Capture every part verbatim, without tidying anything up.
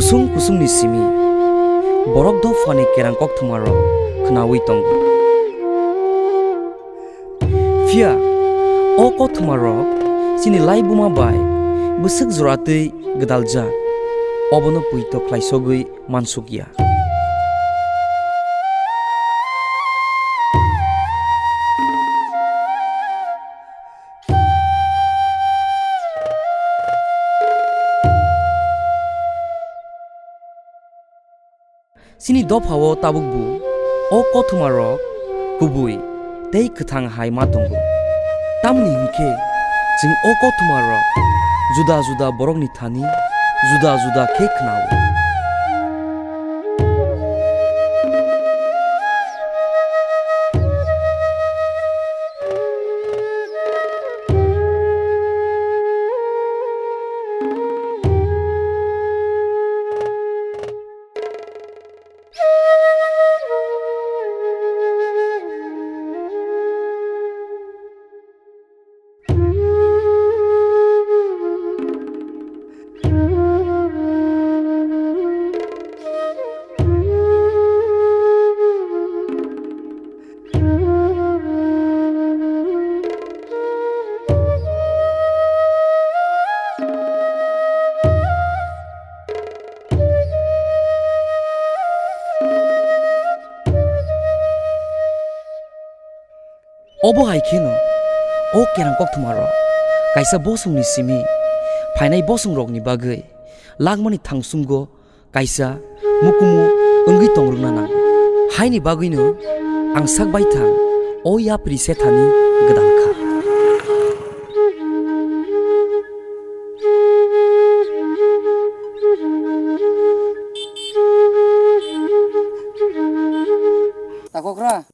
Kusung kusungni simi borok dophani kerang kokthumarok khnaui tongo. Phiya o kokthumarok chini laibuma bai bwswk joratwi gwdaljak, obono poito khlaisogwi mansukya. Chini dophao tabukbo o kothoma rok kubui tei kwthang hai ma tongo. Tamni hinkhe chwng o kothoma rok juda juda borokni thani juda juda khe khnao. Obo hai kheno o kerang kokthumarok kaisa bosongni simi phainai bosongrokni bagwi langmani thangsungo kaisa mukumu wngwi tongrwkna nango. Haini bagwino ang sak baithang o yapri sethani gwdal kha. Takokra.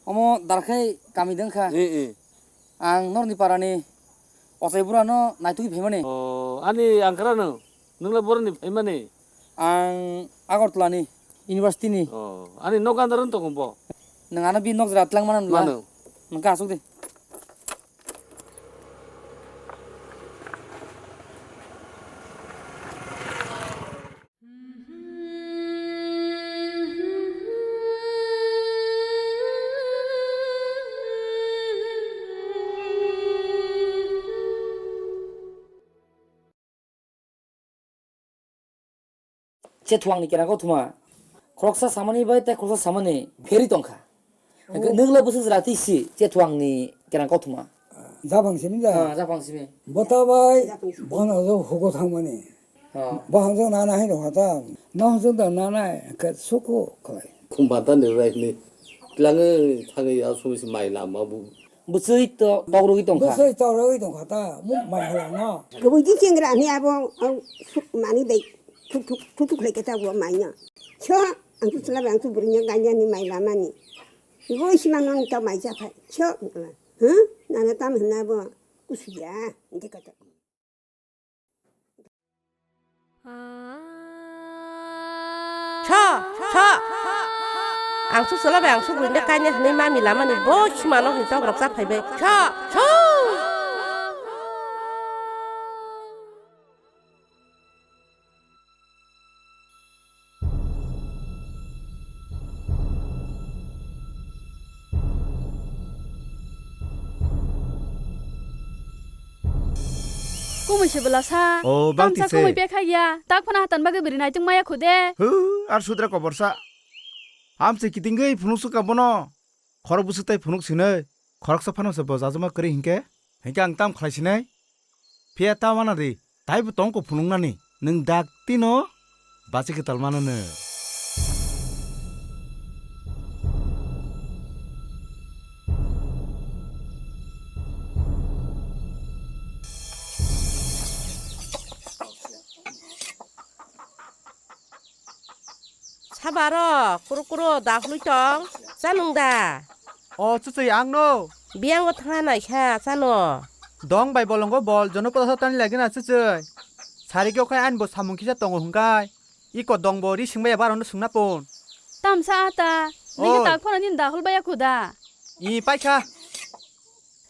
Omo darkhai kami dengkha. Eh, eh. Ang norni parani ochai burano naitugwi phaimani. Oh, ani angkra no, nungla boroni phaimani? Ang Agartala ni, university ni. Oh, ani nok andar wng tongo bo? Nung ano bi nok jora tlang mano nula. Mano. Nung ka asuk de. Chethuangni kerang kothoma khoroksa samani bai tei khoroksa samani pherwi tongkha. Hwnkhe nwngla bwswk jora twi si Chethuangni kerang kothoma? Japhang simi da? Ah, japhang simi. Bota bai bono jo hugo thangmani. Ah. Bo hangjo nana hai rokha ta. No hangjo da nana khe suku khlai. Khumba ta ni rai ni. Tlangwi thangwi aswk si mai lama bu. Bwswi to tokrogwi tongkha. Bwswi tokrogwi tongkha ta, muk mai hala no. Kubui di chengra ni abo, au, suk mani bai, thuk thuk, thuk thuk lai khe ta bo mai no. Cho, ang tu chwla bai, ang tu bwrwi no gainani mai lamani. Bo sima no ta mai ja phai. Cho, huh? Nana tam hwnna bo, kusuya, de kata. Cho, cho. Ang su solo bai, ang su buinde kaine hwnwi mami lamani bo sima no hwnwi tok rok cha phaibai. Cho, cho. Kumui se bwla sa. O, bang tamsa ti se. Kumui bek hai ya. Tak phano hatan bagwi bwrwi naitung maya khude. Hu, ar sudra kobor sa. Amse kitingwi phunuk suka bono. Khorok bwswk tei phunuk sinwi khoroksa phano se bo jajama kwrwi hinkhe, hinkhe ang tam khlai sinai. Phiya ta wana ri, taibo tongko phunuknani, nwng dak tino bachi kwtal mano nw. Sabaro, kuru kuru, dakhului tong, chanung da? O, chuchwi, ang no. Biyango thangna naikha, chano. Dong bai bolongo bol, jono poda tani lagina chuchwi. Sari kyo khai ani bo samung kisa tongo hwnkai. Iko dong bo ri singbai abo arokno swngna pon. Tamsa ata, nini Oi. Tak phano nini dakhul baya khuda. I paikha.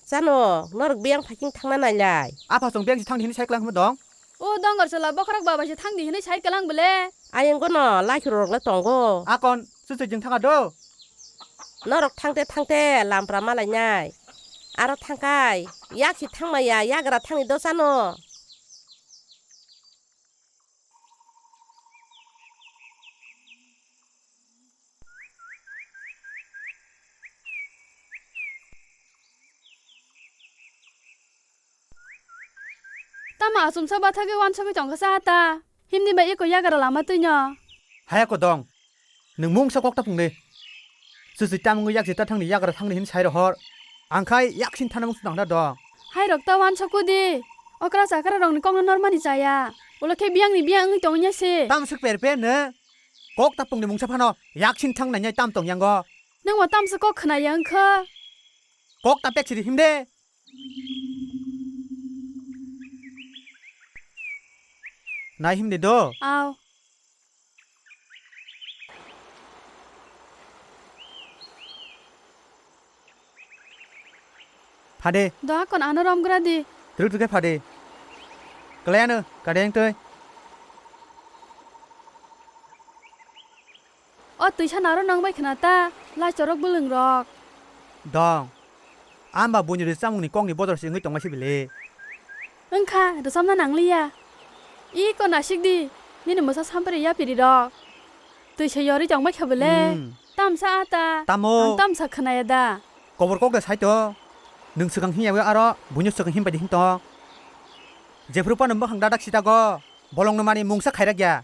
Chano, norok biyang phaiking thangna nailai. Apha chwng biyang si thangni hini cycle ang dong. O dongor chwla bokhorok baba se thang di hinwi sai kwlang bwle. Ayang gono laikhuru rok le tongo. Akon, chuchuk jeng thanga do. Norok thangte thangte lampra malainai. Aro thangkai, yaksi thangmaya yagra thangni do chano. Tamo achomsa bathagwi wansugwi tongkha sa ta. Himni bai eko yagra lama twino. Haya ko dong. Nwng mungsa kok ta phungdi. Chuchuk tamungwi yaksi ta thangni yagra thangni hin sai rohor. Angkhai yaksin thana mungsa tangda dong. Hai rok ta wansukudi. Okra chakra rokni kokno normani chaya. Ulo khe biyangni biyang wngwi tongya se. Tam swk per per no. Kok ta phungdi mungsa phano yaksin thang nai tam tong yango. Nwng bo tamsa kok khna ya wngkha. Kok ta pek sidi himde. Nai himde do. Aw. Phade. Do akon ano romgra di. Truk truk phade. Klayano kadeng tei. O twisa naro nang bai khna ta, lai chorok bwlwng rok. Dong. Amba buini rwchapmungni kokni bodol se wngwi tongma se bile. Wngkha, rwchapna nangliya. I ko nasik di, nini mwsa sampre yapiri rok. Twisa yorwi tongbai kha bwle. Hmm. Tamsa ata. Tamo? Ang tamsa khnaya da. Kobor kok da sai to. Nwng swkang himya aro buino swkang himbai di him to. Jephru pano mwkhang dadak sita go. Bolong no mani mungsa khairak ya.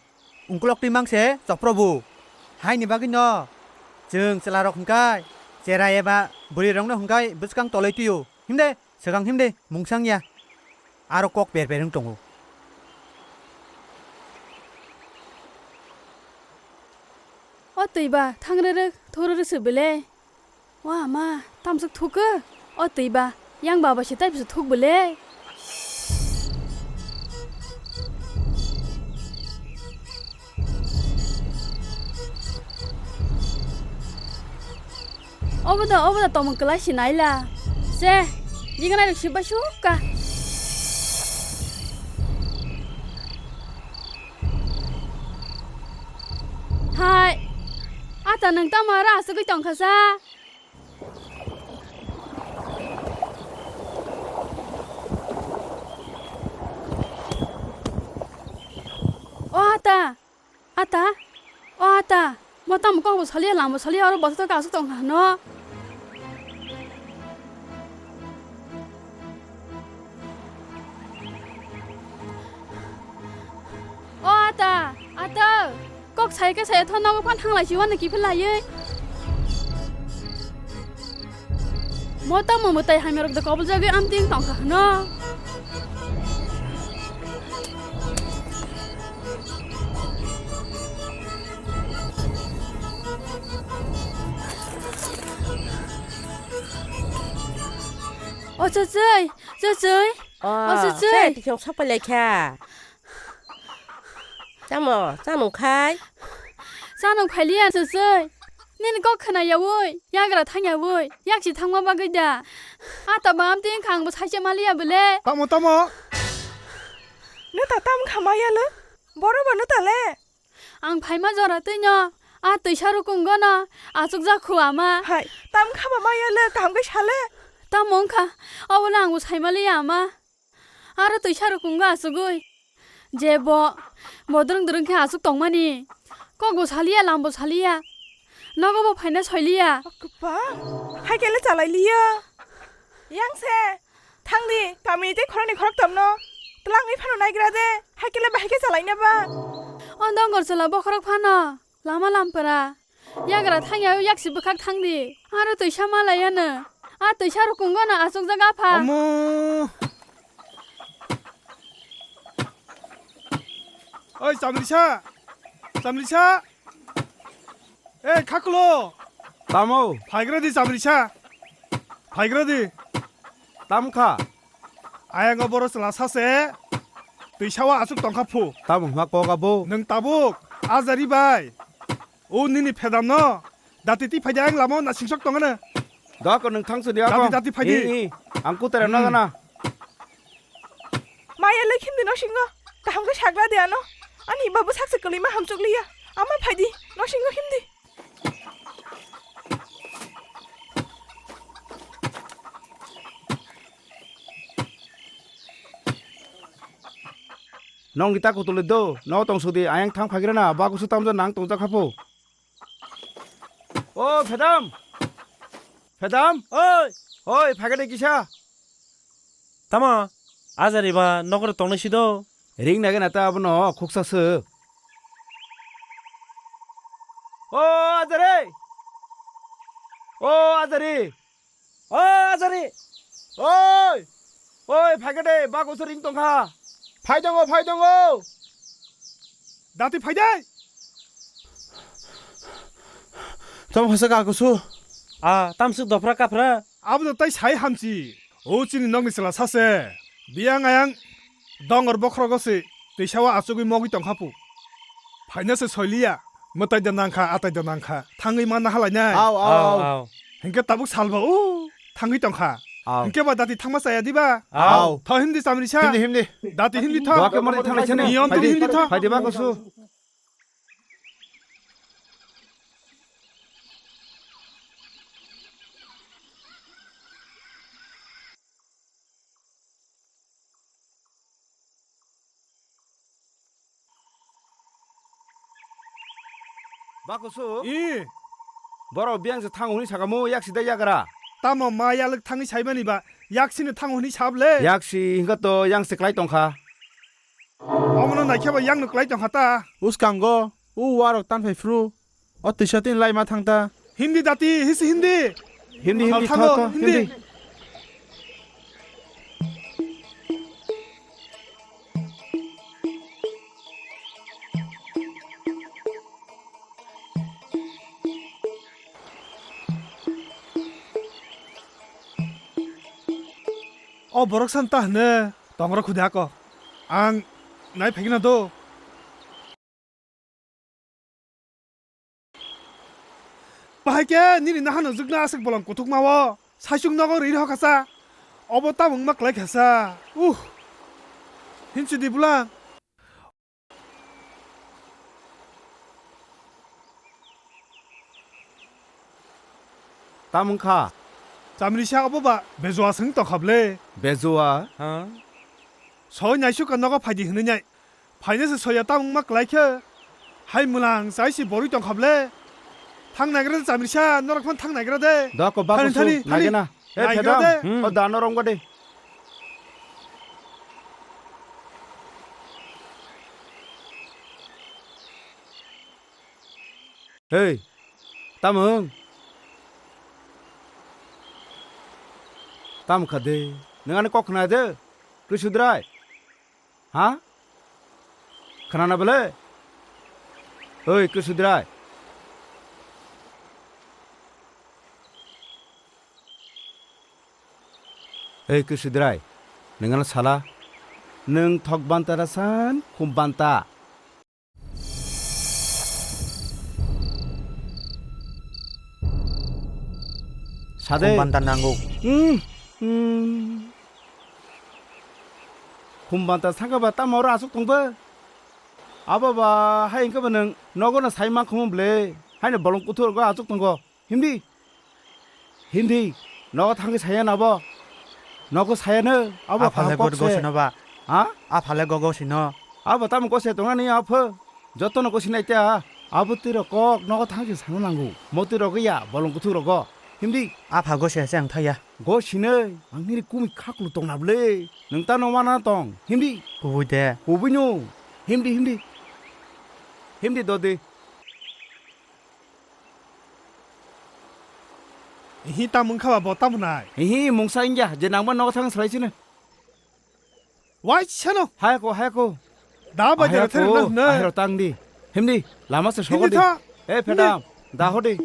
Ungkulok twi mang se chopro bu. Haini bagwi no chwng chwla rok hwnkhe chera eba bwrwi rok no hwnkhe bwskang toloi twi o. Himde, swkang himde, mungsang ya. Aro kok per per wng tongo. O twi ba, thang rwrwk, thung rwrwk se bwle. O ama, tamswk thukgo? O twi ba, yang baba se taibo se thuk bwle. Obo da, obo da tomung kwlai se naila. Se, jinganai rok sibba sukka. Hai, ata nwng tamo aro asugwi tongkha sa? O ata, ata, o ata, mo tamo kok bo saliya, lama bo saliya, oro bwswk aswk tongkha hwno. O ata, ata, kok sai khe sai tho nogo phan thanglai si wano kiphil laiwi. Mo tamo mwtai hamya rok de kobol jagwi amting tongkha hwno. O chuchwi, chuchwi. O, o chuchwi. Sai twi khong sok pai lai kha. Tamo, chanung khai? Chanung phailiya chuchwi. Nini kok khna yaui, yagra thang yaui, yaksi thangma bagwi da. Ata ba amting khang bo saise maliya bwle. Tamo, tamo. Neta tam kha maya le? Boro ba neta le? Ang phaima jora twino a twisa rukungo no achukjak khu ama. Hai, tam kha ba maya le kaham khe sale? Tamo wngkha, obo le ang bo saimaliya ama. Aro twisa rukungo achugwi. Je bo, bo drwng drwng khe achuk tongmani. Kok bo saliya, lam bo saliya. Nogo bo phaina soiliya. Kwpang, hai khe le chalai liya. Yang se. Thangdi, kami tei khoroknwi khoroktomno twlangwi phano naigra de, hai khe le bahai khe chalaina ba? O dongor chwla bokhorok phano lama lampra yagra thangya yaksi bwkhak thangdi, aro twisa malaiya no, a twisa rukungo no achukjak apha. Omo! Oi, Chamrisa! Chamrisa! Ei, Khakulo! Tamo? Phaigra di, Chamrisa! Phaigra di! Tam kha? Ayang o boro chwla sa se, twi sawa aswk tong kha phu. Tamo hwnma kok abo? Nwng tabuk, a jari bai. O nini phedam no, dati ti phai di ayang lama o na singsok tong ano. Doko nwng thang sini ako. Dati, dati phai di. Ih, ih, ang kutare Hmm. nagana. Maya le khim di no singo. Kaham khe sagra de ano. Ani babu sakse kwlwima hamchuk liya. Ama phaidi, nosingo himdi. Nong di ta kutulwi do, no tong sudi ayang thang phagira na, ba kusu tamja nang tongja khapu. O Phedam! Phedam! Oi! Oi, phaikha de kisa? Tamo? Ajari ba nokro tongnai sido? Ring nai gana ta abono khuksa se. O Ajari! O Ajari! O Ajari! Oi! Oi, phaikha de, ba kusu ring tongkha. Phai tongo, phai tongo. Dati phai de. Tamo hasa ka kusu. A, tamsuk dopra kapra. Abo do tai sai hamchi. O chini nokni chwla sase. Biyang ayang dongor bokhrogo se. Twisao achugwi mogwi tongkha pu. Phaina se soiliya. Mwtai da nangkha, atai da nangkha. Thangwi manna halainai. Au, au, Au, au. au. Hinkhe tabuk salbo o thangwi tongkha. Au. Hinkhe ba dati thangma chaya diba? Au. Tho himdi chamrisa. Himdi, himdi. Dati himdi tho. Dua ke mari thanglai chani. Niyom twi himdi tho. Phaidi ba kusu. Ba kusu? I. Borok biyang se thango hwnwi sakamu, yaksi da yagra? Tamo ma yalwk thangwi saimani ba, yaksino thango hwnwi sab le? Yaksi hwnkha to yang se klai tongkha. Omono naikhe ba yangno klai tongkha ta. Uskango, u warok tanphai phru. O twisa tini laima thang ta. Hindi dati, hisi hindi. Hindi, hindi, Thango, tho, tho, hindi. hindi. O borok san ta hwne tongra khudi ako. Ang nai phegina do. Bahai khe nini nahano jwkna aswk bolong kuthukma o, saichung nogo rwi rw kha sa. Obo tamo wngma klai kha sa. Uh. Hinsu di bwla. Tamo wng kha? Chamrisa obo ba Bejua se wng tong kha bwle. Bejua? Ha? Soi naisuk ka nogo phai di hwnwi nai. Phaina se soya ta wngma klai khe. Hai mwlang chai se borwi tong kha bwle. Thang naigra de Chamrisa, norok phano thang naigra de. Da ko ba Thani, kusu, thani, thani. naigena. He Naigra Phedam, de. Hmm. o da norok wngba de. Hei, tamo wng? Tamo kha de? Nwng ani kok khna de? Kwi sudrai? Ha? Khna na bole? Oi, kwi sudrai? Ei, kwi sudrai? Nwng ano sala? Nwng thok banta da san, khum banta? Sade. Khum banta nango. Hmm, hmm. Khum banta saka ba tamo oro aswk tong ba? Abo ba hai hwnkhe bo nwng nogo no sai mankhumu bwle. Haino bolong kuthuk rogo aswk tongo. Himdi. Himdi. Nogo thangwi saya nabo. Nogo saya no. Abo Aphale kok god se. Gosino ba. Ha? Aphale go gosino. Abo tamo gose tongnani apho. Jotono gosinai ta. Abo twi rok kok nogo thangwi sana nango. Motwi rok ya bolong kuthuk rogo. Himdi. Apha gose se ang thaya. Gosinai. Ang nini kumi khaklu tongna bwle. Nwng ta no mana tong. Himdi. Kubui de. Kubui no. Himdi, himdi. Himdi dodi. Ihi ta mungkha ba bo tamo nai. Ihi mungsa ingya, je nangma nogo thang salai sino. Wai sano. Hai ko, hai ko. Da ba Hai jara ko, thero na na. Ahero tang di. Himdi, lama se Himdi sogo di. Tha. Eh, Himdi. Phedam, da ho di.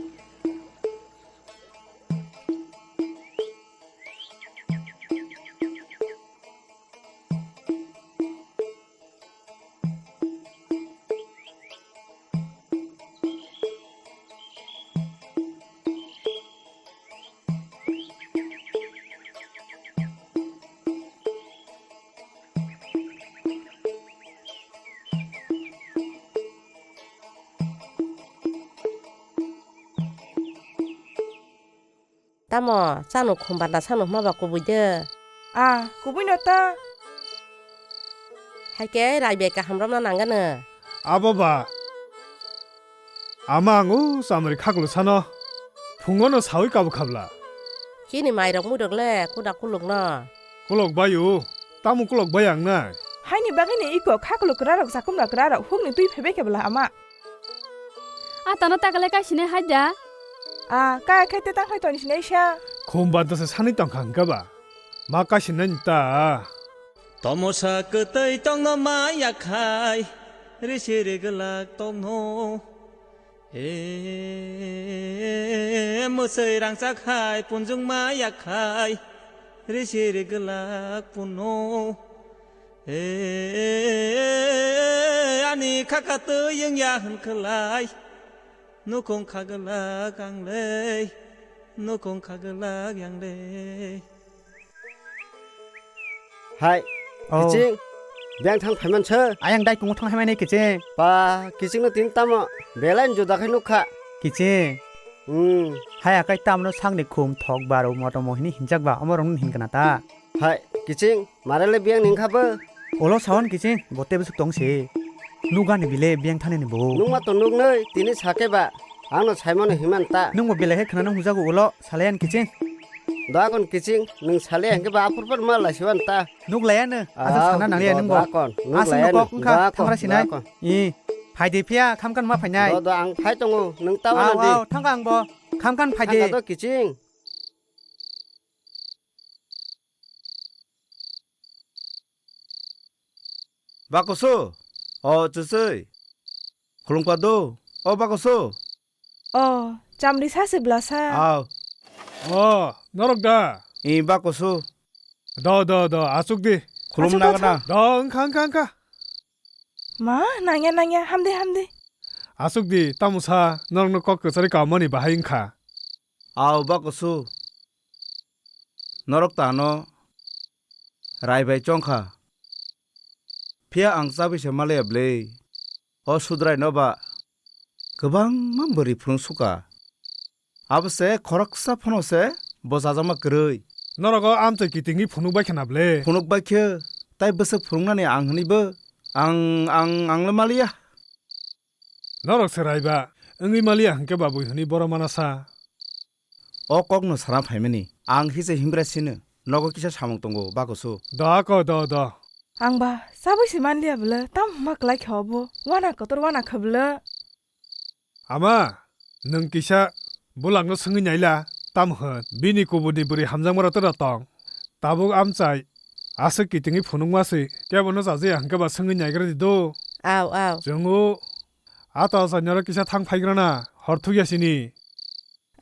Tamo, chano khum banda sano hwnba kubui de. A, kubui no ta. Hai khe rai bai kaham romna nang gano. Abo ba. Ama ang o chamari khaklo sano. Phungo no saui kabu khabla. Chini mai rok mui rok le kuda kuluk no. Kulok bai o. Tamo kulok bai ang nai. Haini bagwi ni iko khaklo kwra rok chakum rok kwra rok huk ni twi phaibai khe bwla ama. A tano takale kai sinai hai da. A kai khai te tang khai toni sinai sa. Khum banda se sanai tong kha hwnkhe ba. Ma kai sinai ta. Tomosa kwtwi tongno ma yakhai, risi rigwlak tongno. E, mwswi rangchak hai punjung ma yakhai, risi rigwlak punno. E, ani khaka twi wngya hwn khwlai, nukhung khagwlak ang lei, nukhung khagwlak yang lei. Hai, oh. Kiching, biyang thang phaiman sir. Ayang dai kungo thang phaimani kiching. Pa, kiching no tin tamo, belai ni juda khai nukha. Kiching. Hmm. Hai akai tamno sakni khum thok baro moto mohini hinjak ba, omorong hin kana ta. Hai, kiching, marale biyang ning kha bo. Olo sawan kiching, bote bwswk tong se. Nugani bile biyang thani ni bo. Nungma to nugnai, tini sake ba, ano saimano himan ta. Nungbo belai khe khwnano hujago ulo, salayan kiching. Doakon kiching, nwng salaya hwnkhe ba aphur phur ma laisiwan ta. Nuk laya no, aswk sana nang liya nwng bo. Doakon, nuk laya no. Aswk no kok wngkha, thangra sinai. I, phaidi phiya, khamkhan ma phainai. Do, do, ang phai tongo, nwng ta wana di. Aw, aw, thangkha ang bo. Khamkhan phaidi. Thangkha do kiching. Bakoso, o chuchwi. Khulumkha do, o bakoso. O, chamri sa se bwlasa. Aw. O, norok da? I bakoso. Do, do, do, achuk di. Khulum nagana. Do, wngkha, wngkha, wngkha. Ma, nangya, nangya, hamdi, hamdi. Aswk di, tamo sa, norokno kok kwchari kaumani bahai wngkha. Aw, bakosu. Norok tano rai bai chongkha. Phiya ang chabwi se maliya bwle. O Sudrai no ba kwbangma bwrwi phunuk suka. Abo se khoroksa phano se bo chajakma kwrwi. Norok o amchai kitingwi phunuk bai khna ble? Phunuk bai khe, tai bwswk phunuknani ang hwnwi bo ang, ang, ang le maliya. Norok se raiba wngwi maliya hwnkhe ba bui hwnwi borok mana sa. O kokno sana phaimani ang hise himbra sino nogo kisa samung tongo bakosu. Da ko, da, da. Ang ba chabwi se manliya bwle, tamo hwnma kwlai khe obo? Wana kotor wana khe bwle. Ama, nwng kisa bulangno swngwi naila, tamo hwn? Bini kuburni bwrwi hamjakmarok tera tong? Tabuk amchai aswk kitingwi phunukma se, kebono chajakya hwnkhe ba swngwi naigra di do. Aw, aw. Chwng o ato achainaro kisa thang phaigrana, hor thukya sini.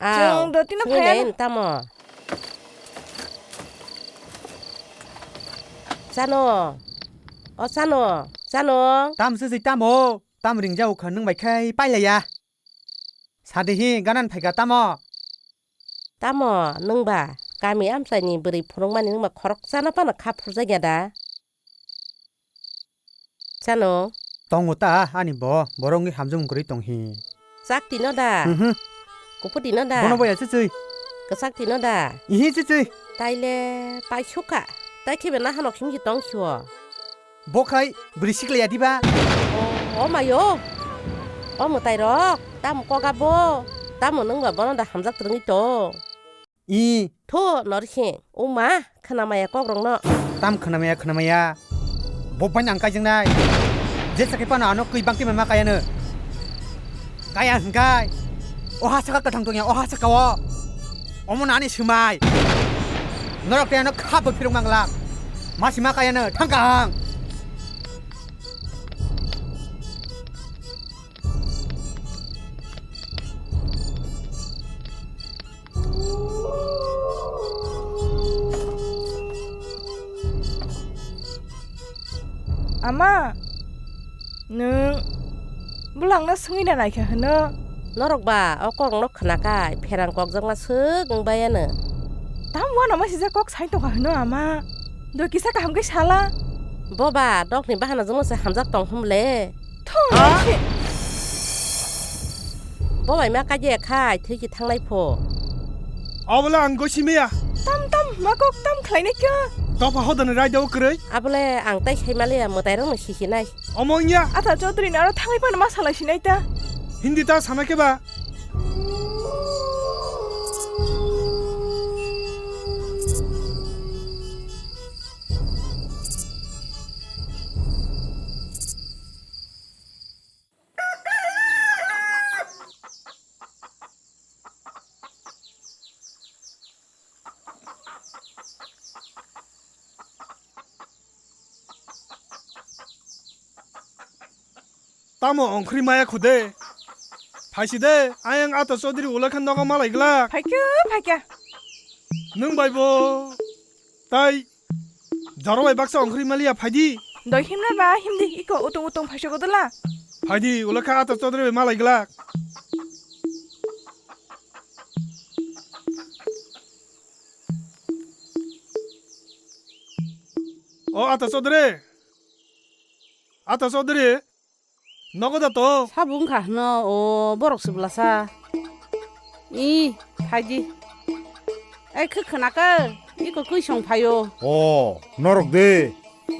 Aw, chwng dotino swngwi phaiya nai no. Tamo? Chano? O chano? Chano? Tam se se tamo? Tam ringjao kha nwng bai khai pailaiya. Sadi hi ganan phaika tamo? Tamo nwng ba kami amchaini bwrwi phunukmani nwng ba khoroksa no phano kha phurjakya da? Chano? Tongo ta ani bo, borok wngwi hamjwk wngwi tong hi. Chak tino da? Mhm. Kuphu tino da? Bono boya chichwi. Kwchak tino da? Ihi chichwi. Taile paisukha. Tai khibe nahano khimhi tong sio. Bo khai bwrwi siklaiya diba? O, o mayo. O mwtai rok, tamo koga bo? Tamo nwng ba bono da hamjak twrwngwi tong? I. Tho, Norsing, o ma, khwnamaya kokrokno. Tam khwnamaya, khwnamaya. Bo bai nang kaijaknai. Jesa khe phano ano kwi bangti ma kayano. Kaya hwnkhe. O ha saka kwthang tongya, o ha saka o. Omo nani swmai. Norok tei ano kha bo phirok manglak. Ma sima kayano, thang kahang. Ama, nwng bwlangno swngwi na naikha hwno? Norok ba o kokno khwnakhai pherang kokjakma swk wng baiya no. Tamo uanama sijak kok sai tongkha hwno ama? Doi kisa kaham khe sala. Bo ba dokni bahanajwkno se hamjak tong hwn le. Thung. Ha? Bo bai ma kaiya khai thwi ki thanglai pho. Obole ang gosi maya. Tam tam, ma kok tam khlainai kha. Topha hodani raida o kwrwi. Abole ang tai sai maliya, mwtai rokno sisinai. Omo wngya. Ata Chaudhary ni aro thangwi phano ma salai sinai ta. Hindi ta sana khe ba? Tamo ongkhri maya khude? Phaisi de, ayang Ata Chaudhary ulakha nogo malai glak. Phaikhe, phaikhe. Nwng bai bo tai jaro bai baksa ongkhri maliya, phaidi. Doi himna ba himdi, iko utung utung phaisok dala. Phaidi, ulakha Ata Chaudhary bai malai glak. O Ata Chaudhary. Ata Chaudhary. Nogo da to? Sabo wngkha hwno, o borok se bwlasa. I, phaidi. Ai, khe khwnaka, iko kwi song phaio. O, norok de.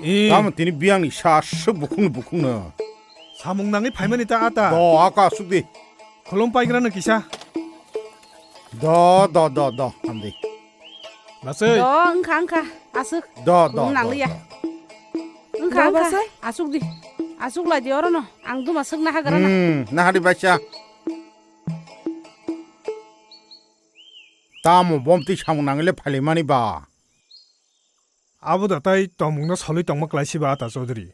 I. Tamo tini biyangni sa aswk bukhukno bukhukno. Samung nangwi phaimani ta ata. Do, aka aswk de. Khulum paigrano kisa. Do, do, do, do, hamdi. Basai. Do, wngkha, wngkha, aswk. Do, do, Khulum do, nangliya. Do. Wngkha, Do, wngkha, basai. Aswk di. Aswk lai di orono. Ang duma swkna hagrana. Hmm, nahari baisa. Tamo bomtwi samung nangile phailaimani ba? Abo da tai tongmungno solwi tongma klaisiba Ata Chaudhary.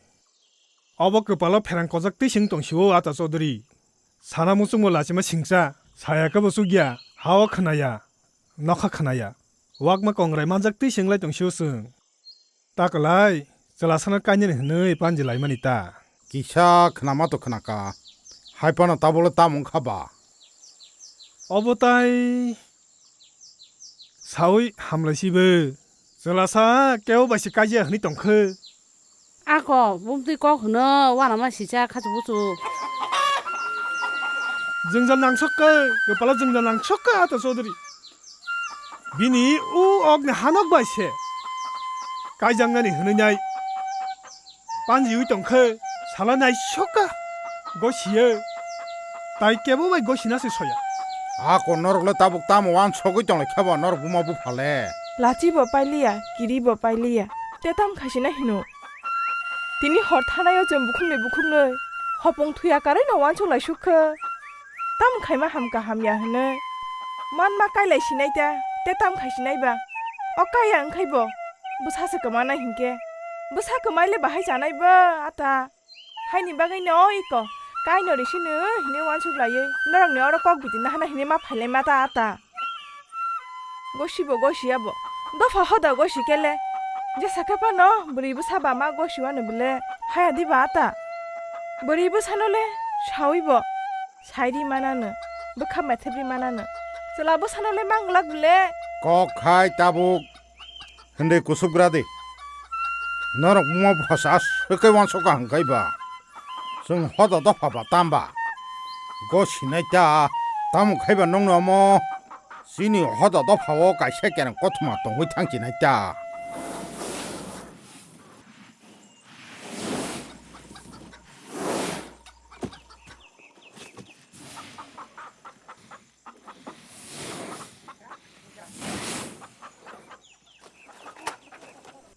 Obo kwpalo pherang kojak twi sing tongsio Ata Chaudhary. Sana muchungbo lachima singcha, saya khe bo chukya, hao khwnaya, nokha khwnaya. Wakma kongrai manjak twi singlai tongsio chwng. Ta kwlai, chwlasano kainani hwnwi panji laimani ta. Kisa khnama to khnaka, hai phano tabukle tamo wngkha ba? Obo tai saui hamlaisibo. Chwlasa kebo bai se kaijia hwnwi tongkhe. Ako bumtwi kok hwno, uanama sisa khachu buchu. Jwngjal nangsokka, kwpalo jwngjal nangsokka Ata Chaudhary. Bini u okni hanok bai se kaijaknani hwnwi nai panjiui tongkhe, sala naisokka gosiye. Tai kebo bai gosina se soya. Ako norokle tabuk tamo uansogwi tonglaikha ba norok buma buphale? Lachibo pailiya, kiribo pailiya, tei tam khaisina hino. Tini hor thanai o chwng bukhuknwi bukhuknwi hopung thuya karwi no uansuk lai suk khe. Tam khaima hamkha hamya hwnwi manma kailai sinai ta, tei tam khai sinai ba. O kaya wngkhai bo bwsa se kwmanai hinkhe, bwsa kwmai le bahai chanai ba ata. Haini bagwi no iko kaino risino hwnwi uansuk laiwi norokni oro kok bitinna hana hwnwi ma phailai ma ta ata. Gosibo gosiya bo. Dopha hoda gosi kele. Jesa khe phano bwrwi bwsa ba ma gosiwano bwle haya diba ata. Bwrwi bwsano le sawi bo sairi manano, bwkha methebri manano. Chwla bwsano le manglak bwle. Kok khai tabuk hwnwi kusugra di. Norok buma bwsa swkhe uansukha hwnkhai ba. Chwng hoda dopha ba tamba. Gosinai ta, tamo khai ba nongno omo. Chini hoda dopha o kaisa kereng kothoma tongwi thangchinai ta.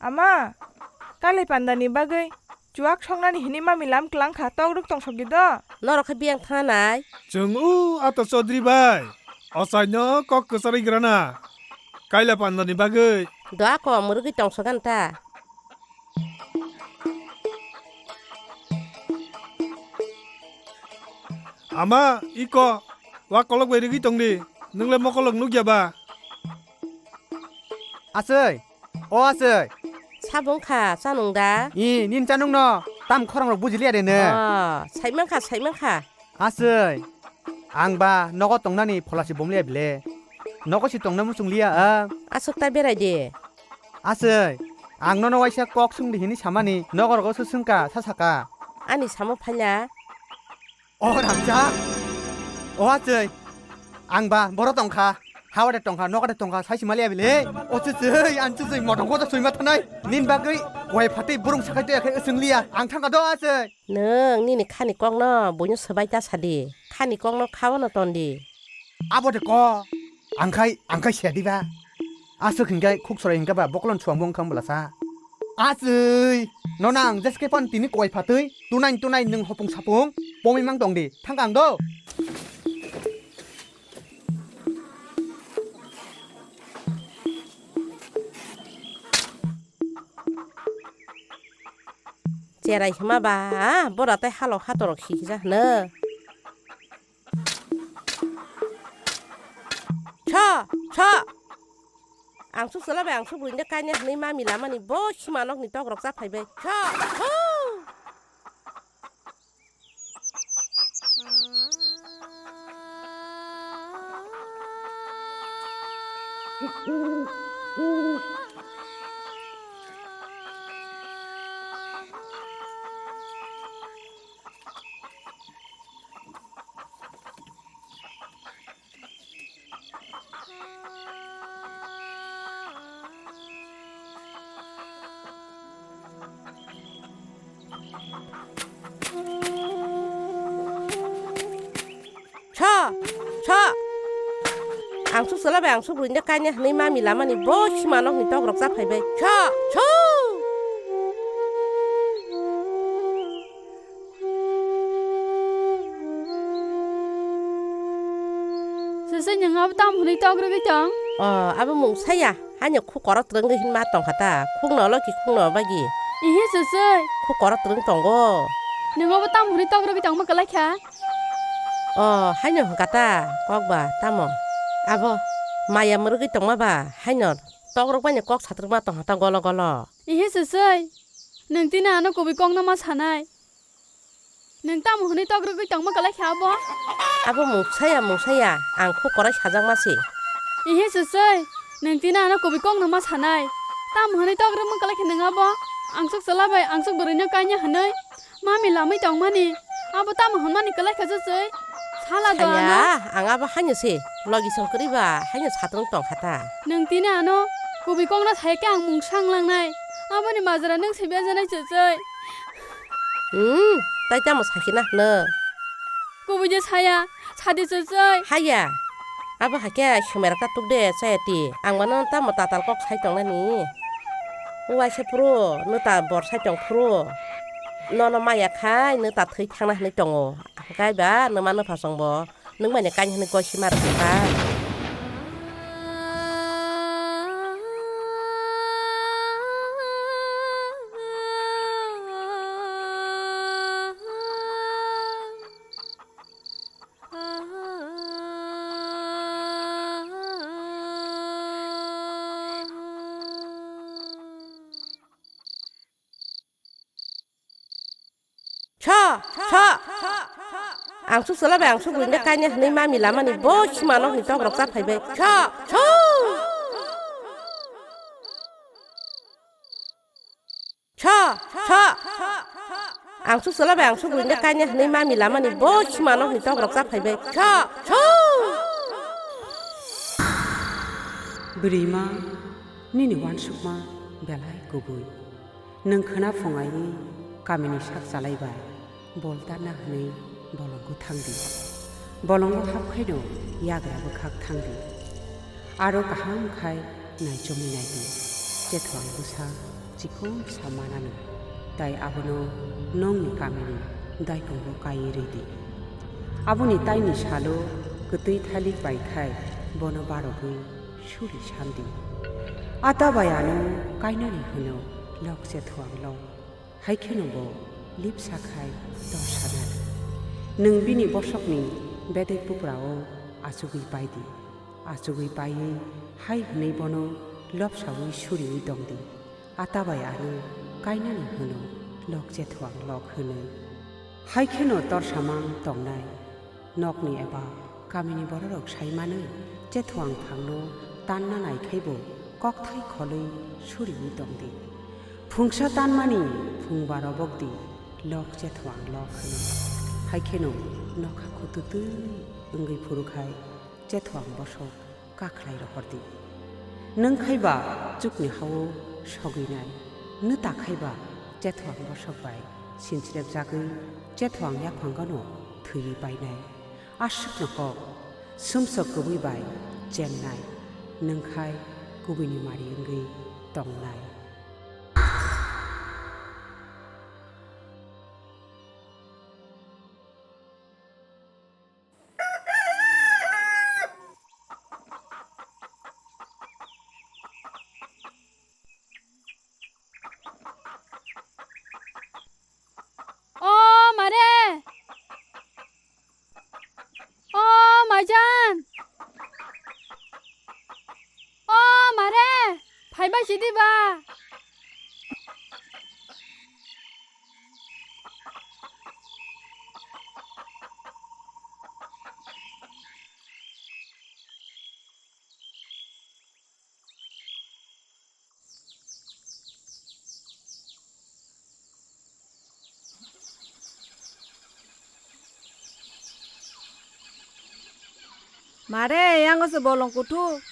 Ama, kali pandani bagwi chuak songnani hini mami lam klang kha, tok rwk tong sokdi do. Norok khe biyang thangnai. Chwng o ato Chaudhary bai, ochaino kok kwcharwi grana. Kaila pandani bagwi. Do ako mwrwgwi tong sogan ta. Ama, iko, wa kolok bai rwgwi tongdi, nwng le mokolok nukya ba? Aswk, o aswk. Sabo wngkha, chanwng da? I, nini chanwng no, tam khorang rok bujiliya de nw? O, saimankha, saimankha. Aswk, ang ba nogo tongnani phola se bomliya bile. Nogo se tongna muchungliya ang. Aswk ta berai de. Aswk, ang nono waisa kok swngdi hini samani, nokorogo se swngkha, sa saka. Ani samo phaila. O Ramjak, o achai, ang ba boro tongkha, Hawade tongkha, nokade tongkha, sai simali abile. O chuchwi, an chuchwi, motong koto swima thanai. Nin bagwi, koi phatwi burung sakai to yakhai swng liya. Ang thangka do asai. Nwng nini khani kokno buino swbai ta sadi. Khani kokno khaono tondi. Abode ko. Angkhai, angkhai sedi ba. Aswk hinkhai khuk sorai hinkhai ba bokolon suang bong kham bwlasa. Aswi. Nona ang jeske pan tini koi phatwi. Tunai tunai nwng hopung sapung. Pomi mang tongdi. Thangka ang do. Cherai hima ba, bora tai halok hatorok hikja hwno. Cho, cho. Ang suk sala bai, ang suk buini kaina hwnwi mami lamani bo sima nokni tok rok cha phai bai. Cho, cho. Cho, cho. Ang suk sala bai, ang suk buini kaina hwnwi mami lamani bo sima nokni tok rok cha phai bai. Cho, cho. Sese, nwng abo tamo hwnwi tok rwgwi tong? O, abo mung saya. Haino khuk korok twrwngwi hinma tongkha ta. Khukno loki khukno bagi. Ihi, sese. Khuk korok twrwng tongo. Nwng abo tamo hwnwi tok rwgwi tongma kwlai kha? O, haino hwnkha ta. Kok ba tamo? Abo maya mwrwgwi tongma ba haino tok rwkmani kok satrwkma tongkha ta golo golo. Ihi, sese. Nwng tini ano kubui kokno ma sanai. Nwng tamo hwnwi tok rwgwi tongma kwlai kha abo? Abo mungsaya, mungsaya, ang khuk korai sajakma se. Ihi, sesoi, nwng tini ano kubui kokno ma sanai. Tamo hwnwi tok rwgma kwlai kha nwng abo? Angsuk chwla bai angsuk bwrwino kanya hwnwi mami lamwi tongmani. Abo tamo hwnmani kwlai kha, sesoi? Sala do ano. Saya, ang abo haino se. Logi song kwrwi ba, haino satung tong kha ta. Nwng tini ano kubui kokno sai khe ang mung sang langnai. Aboni majra nwng se bejanai, chuchwi. Hmm, tai tamo sakina hwno? Kubui je saya, sadi, chuchwi. Haya. Abo hakhe sumera ta tuk de, chaya ti. Ang mano tamo tatal kok sai tongnani. Uaisa phuru, nwta bor sai tong phuru. Nono maya khai, nwta thwi thangna hwnwi tongo. Hwnkhe ba, nwma nwpha chwngbo. Nwng bai ni kain hwnwi koi sima rwkha. Cho, cho. Angsuk chwla bai angsuk buini kaina hwnwi mami lamani bo sima nokni tok rok cha phai bai. Cho, cho. Cho, cho. Angsuk chwla bai angsuk buini kaina hwnwi mami lamani bo sima nokni tok rok cha phai bai. Cho, cho. Bwrwima, nini uansukma belai kubui. Nwng khwna phung aiwi kamini sak chalai bai bol tarna hwnwi bolongo thang di. Bolongo hap khaino yagra bwkhak thang di. Aro kaham khai naichomwi nai di. Chethuang bwsa chikon sa manani, tai abono nokni kamini daikongo kaiwi rw di. Aboni taini salo kwtwi thalik bai khai bono barogwi suri sandi. Ata bai ano kainani hwno lok Chethuang lok. Hai kheno bo lipsa khai tor sanai. Nwng bini bosokni bedek buprao achugwi pai di. Achugwi paiwi hai hwnwi bono lopsawi suriwi tong di. Ata bai ano kainani hwno lok Chethuang lok hwnwi. Hai kheno torsamang tongnai. Nokni eba kamini bororok sai manwi Chethuang phangno tanna nai khai bo kokthai kholwi suriwi tong di. Phungsa tanmani phungba robok di, lok Chethuang lok hwnwi. Hai kheno nokha khutu twi wngwi phuru khai Chethuang bosok kakhlai rohor di. Nwng khai ba chukni ha-o sogwi nai, nw ta khai ba chethoang bosok bai sinchirep jagwi chethoang yaphang gano thwiwi painai. Aswkno kok, sumsok kubui bai chennai, nwng khai kubuini mari wngwi tongnai. O mare! O maijan! O mare! Phaibai sidi ba? Mare, yango se bolong kuthuk.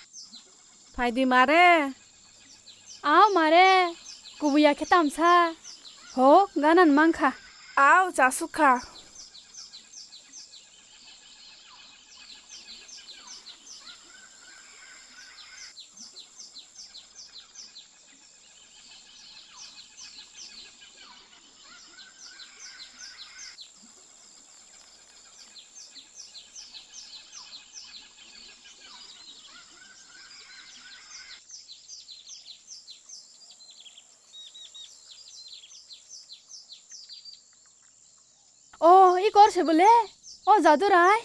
Phaidi mare. Aw mare, kubuya khe tamsa. Ho, ganan mankha. Aw, chasukha. O, i kor se bole? O Jadurai?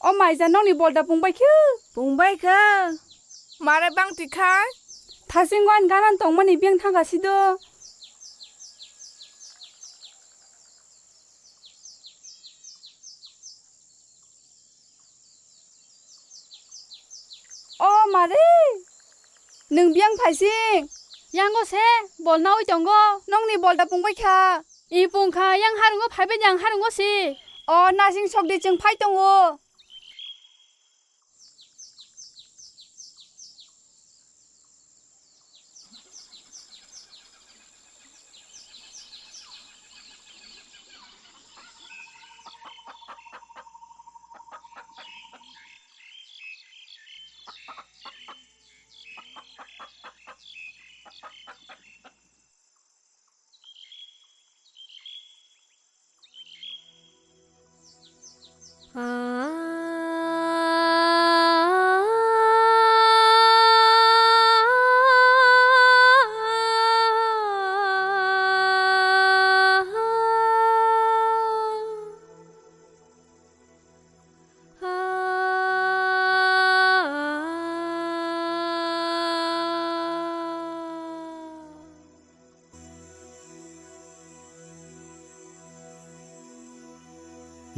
O maija, nokni bolda pungbai khe? Pungbai khe. Mare bang twi khai? Thasing wan ganan tongmani beng thangka sido. O mare, nwng biyang phaising? Yango se, bol naui tongo. Nokni bolda pungbai kha? I pung kha, yang harungo phaibai di ang harungo si. O nasing sokdi, chwng phai tongo.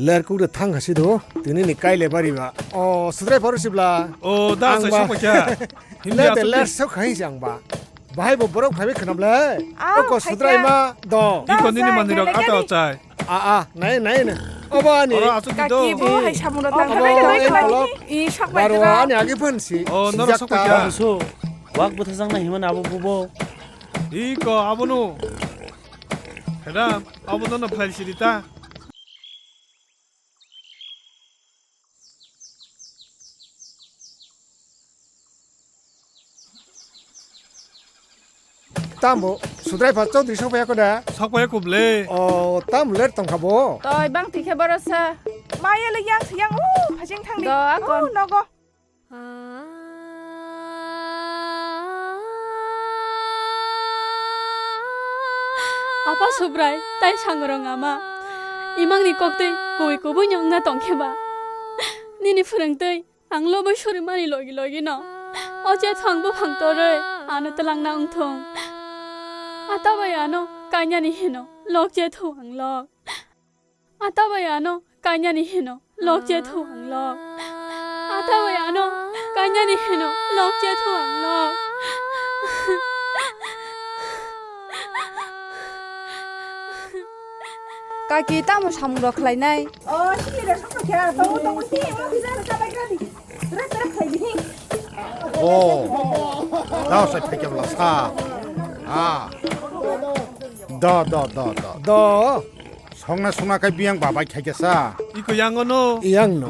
Ler kuk de thang hasi do, tini ni kai le bari ba. O, sudrai pharu sibla. O, da, ang sai ba. Sok kha. Hindi le de atuk ler di. Sok khai jang ba. Bahai bo borok phaibai khnam le. Ah, oko phai sudrai kha. Ma do. Iko nini mandirok ata ochai. A, a, nai, nai, nai. Obo ani. Oro asuk di do. Kaki bo hai samung rok tang. Obo, obo, obo, obo. I sok bai. Baro ani agi phan si. O, noro sijak sok ta. Bai kha. So, wak bwthajak na himani abo bubo. Iko abono. Madam, abo no phlai siri ta. Tambo, sudrai pha Chaudhary sokpaiya ko da? Sokpaiya ko ble. O, tam ler tongkha bo. Toi bang tikhe borosa. Maya le yang yang u phajing thang di. Do akon. O, nogo. Apa Subrai, tai sangrong ama. Imangni koktwi kubui kubui nyongna tongkhe ba. Nini phwrwngtwi ang lobwi surimani logi logi no. O chetho ang buphang torwi ano twlangna wngthung. Atabai ano kanyani hino lok chetho ang lok. Atabai ano kanyani hino lok chetho ang lok. Atabai ano kanyani hino lok chetho ang lok. Kaki, tamo samung rok khlainai? O, sini rok samung khe, tongo, tongo, sini, o, sini rok chabai gradi. Rek, rek, khlai di. O, dao sai phai khe bwla sa. Ah. Do, do, do, do. Do. Songna songna khe biyang babai khai khe sa. Iko yang ono. Yang no.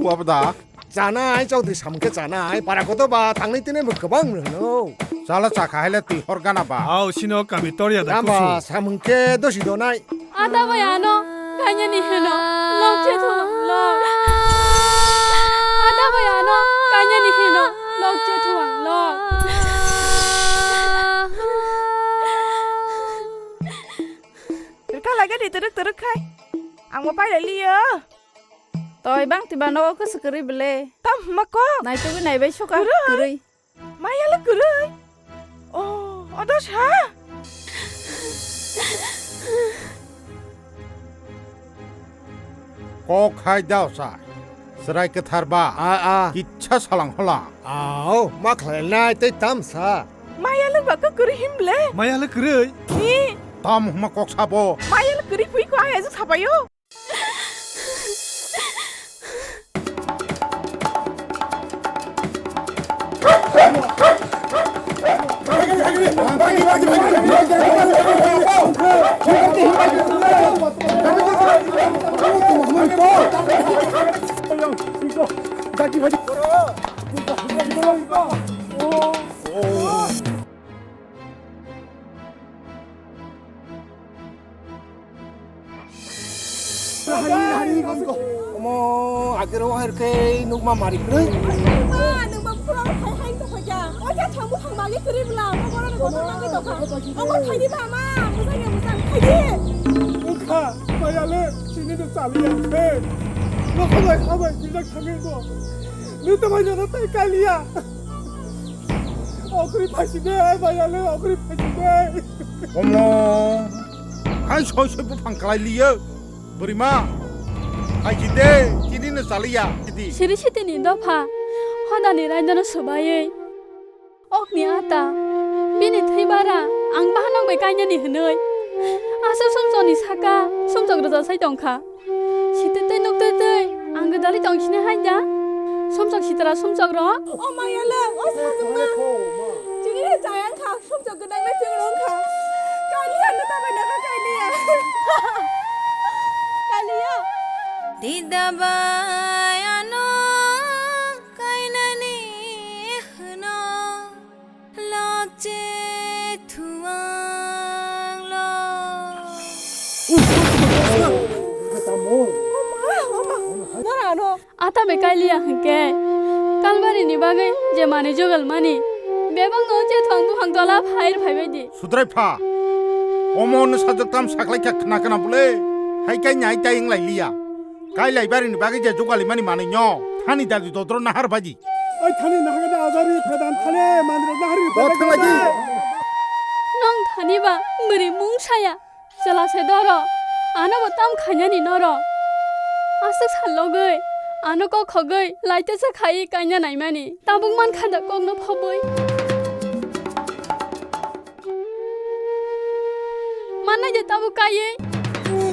O, abo da. Chanai, chokdri samung khe chanai. Para koto ba tangni tini bo kwbang rwno. Chala chakha haile twi hor gana ba. Au, sino kami torya da. Tamba kusu. Samung khe dosi donai. Ada bai ano kanya ni hino. Lok che thu lok. Ada bai ano kanya ni hino. Lok che thu lok. Rwkha lage di twrwk twrwk khai. Ang bo pailai liyo. Toi bang tiba nogo kwswk kwrwi bwle. Tam hwnma kok. Naitugwi naibai suka kwrwi. Kwrwi. Maya le kwrwi. Oh, odo sa. Kok hai dao sa. Chwrai kwthar ba. A, a. Kitsa salang holang. Ao, ma khlai nai tei tam sa. Maya le ba kwrwi him bwle. Maya le kwrwi. Ni. Tam hwnma kok sabo. Maya le kwrwi phui ko ai azu sabayo. Omo agero hai khe nukma mari kwrwi. Ma, nwng ba phura hai hai to khoja. O ja thamu thang magi kwrwi bla, mo boro ni botol magi to kha. Omo khaidi ba ma, mujang ya mujang khaidi. Wngkha, mayale, chini no chaliya khe. Nokho bai kha bai bijak thangwi bo. Nita bai no tai kaliya. Okri phaisi de, mayale, okri phaisi de. Omo, hai soi soi buphang kalai liyo. Bwrwima, hai si de, chini no chaliya, sidi. Siri sitini dopha, hodani raidano swbaiwi. Okni ata, bini thwi bara, ang bahanok bai kainani hwnwi. Aswk sumsokni saka, sumsok rwjak sai tongkha. Sitwi tei nuktwi twi ang gwdalwi tong sini hai da? Sumsok sitra sumsok rok. O maya le, o sajwkma. Chini le chayang kha, sumsok gwdang le chwng rwng kha. Kaliya no tabai no kha kaliya. Kaliya. Dida bai ano kainani hwno. Lokche thuang lo. Nora ano. Ata be kailiya hwnkhe. Kalbari ni bagwi je mani jogal mani. Bebak no je thwng buphang tola phair phaibai di. Sudrai pha. Omo no sajak tam saklai kha khna khna bole. Hai kai nyai tai wng lai liya. Kailai bari ni bagwi je jogali mani manwi no. Thani dadi dodro nahar baji. Oi thani nahagada ajari phedan thani manro nahari. Bo phedan thangla di. Nong thani ba mwri mung saya. Chwla se doro. Ano bo tam khainani noro. Aswk sal logwi. Ano kok khogwi laite se khai kaina naimani. Tabuk man khada kokno phobwi. Manai de tabuk kaiwi.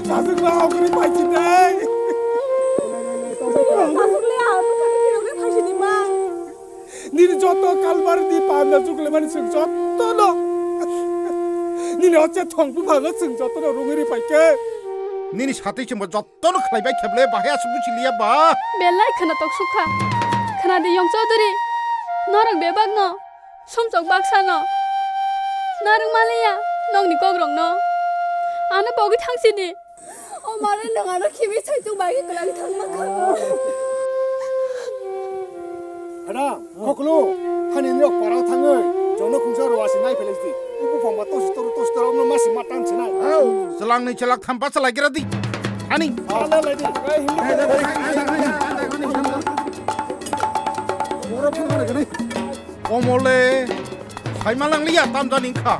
Sajwk ba okri paisi dai. Sajwk le ang bwkhani phirogwi phaisi di ma. Nini joto kalbar ni panda jukle mani chwng joto no. Nini oche thong buphang no chwng joto no rungwi ri paikhe. Nini satwi chwngbo joto no khlaibai kheble bahai aswk buchiliya ba. Belai khwnatok sukha. Khwnadi Yong Chaudhary. Norok bebak no. Sumchok baksa no. Narwk maliya nokni kokrok no. Ano pogwi thangsidi. O mare nwng ano khimi saichung bai khe kwlai thangma kha. Hada, koklo, hani nirok parao thangwi, jono khungsa rwasi nai phelai di. Ubu phangba tosi toru tosi toru amno masi matan sinai. Hau, chwlangni chwlak tham bachalai gira di. Hani. Ala lai di. Omole, saima langliya, tamjani wngkha.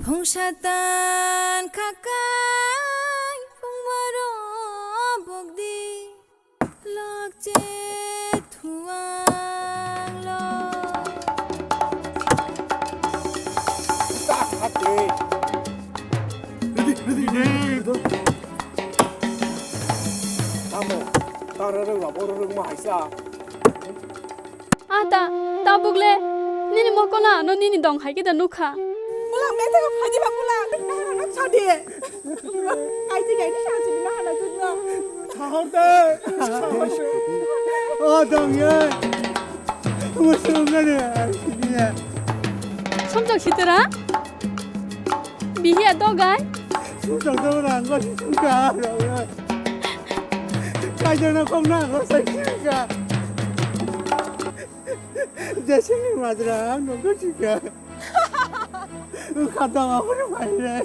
Phung satan khakai, phung baro bokdi. Tamo, tara rwngma, borok rwngma haisa. Ata, tabuk le, nini mokol ano nini dong hai khe da nukha. Bula, mete ko phaji ba bula, nahana sadi. Kaiji gaini sansi nahana judna. Sahor de. O dong ye. Musung gane, sini ya. Somjak sitera. Bihiya dogai. Somjak dogai, ang gasi sungka. Kaijana kong na, ang gasi sungka. Jesini majra ang nokho chika. Khata ma khuru phai re.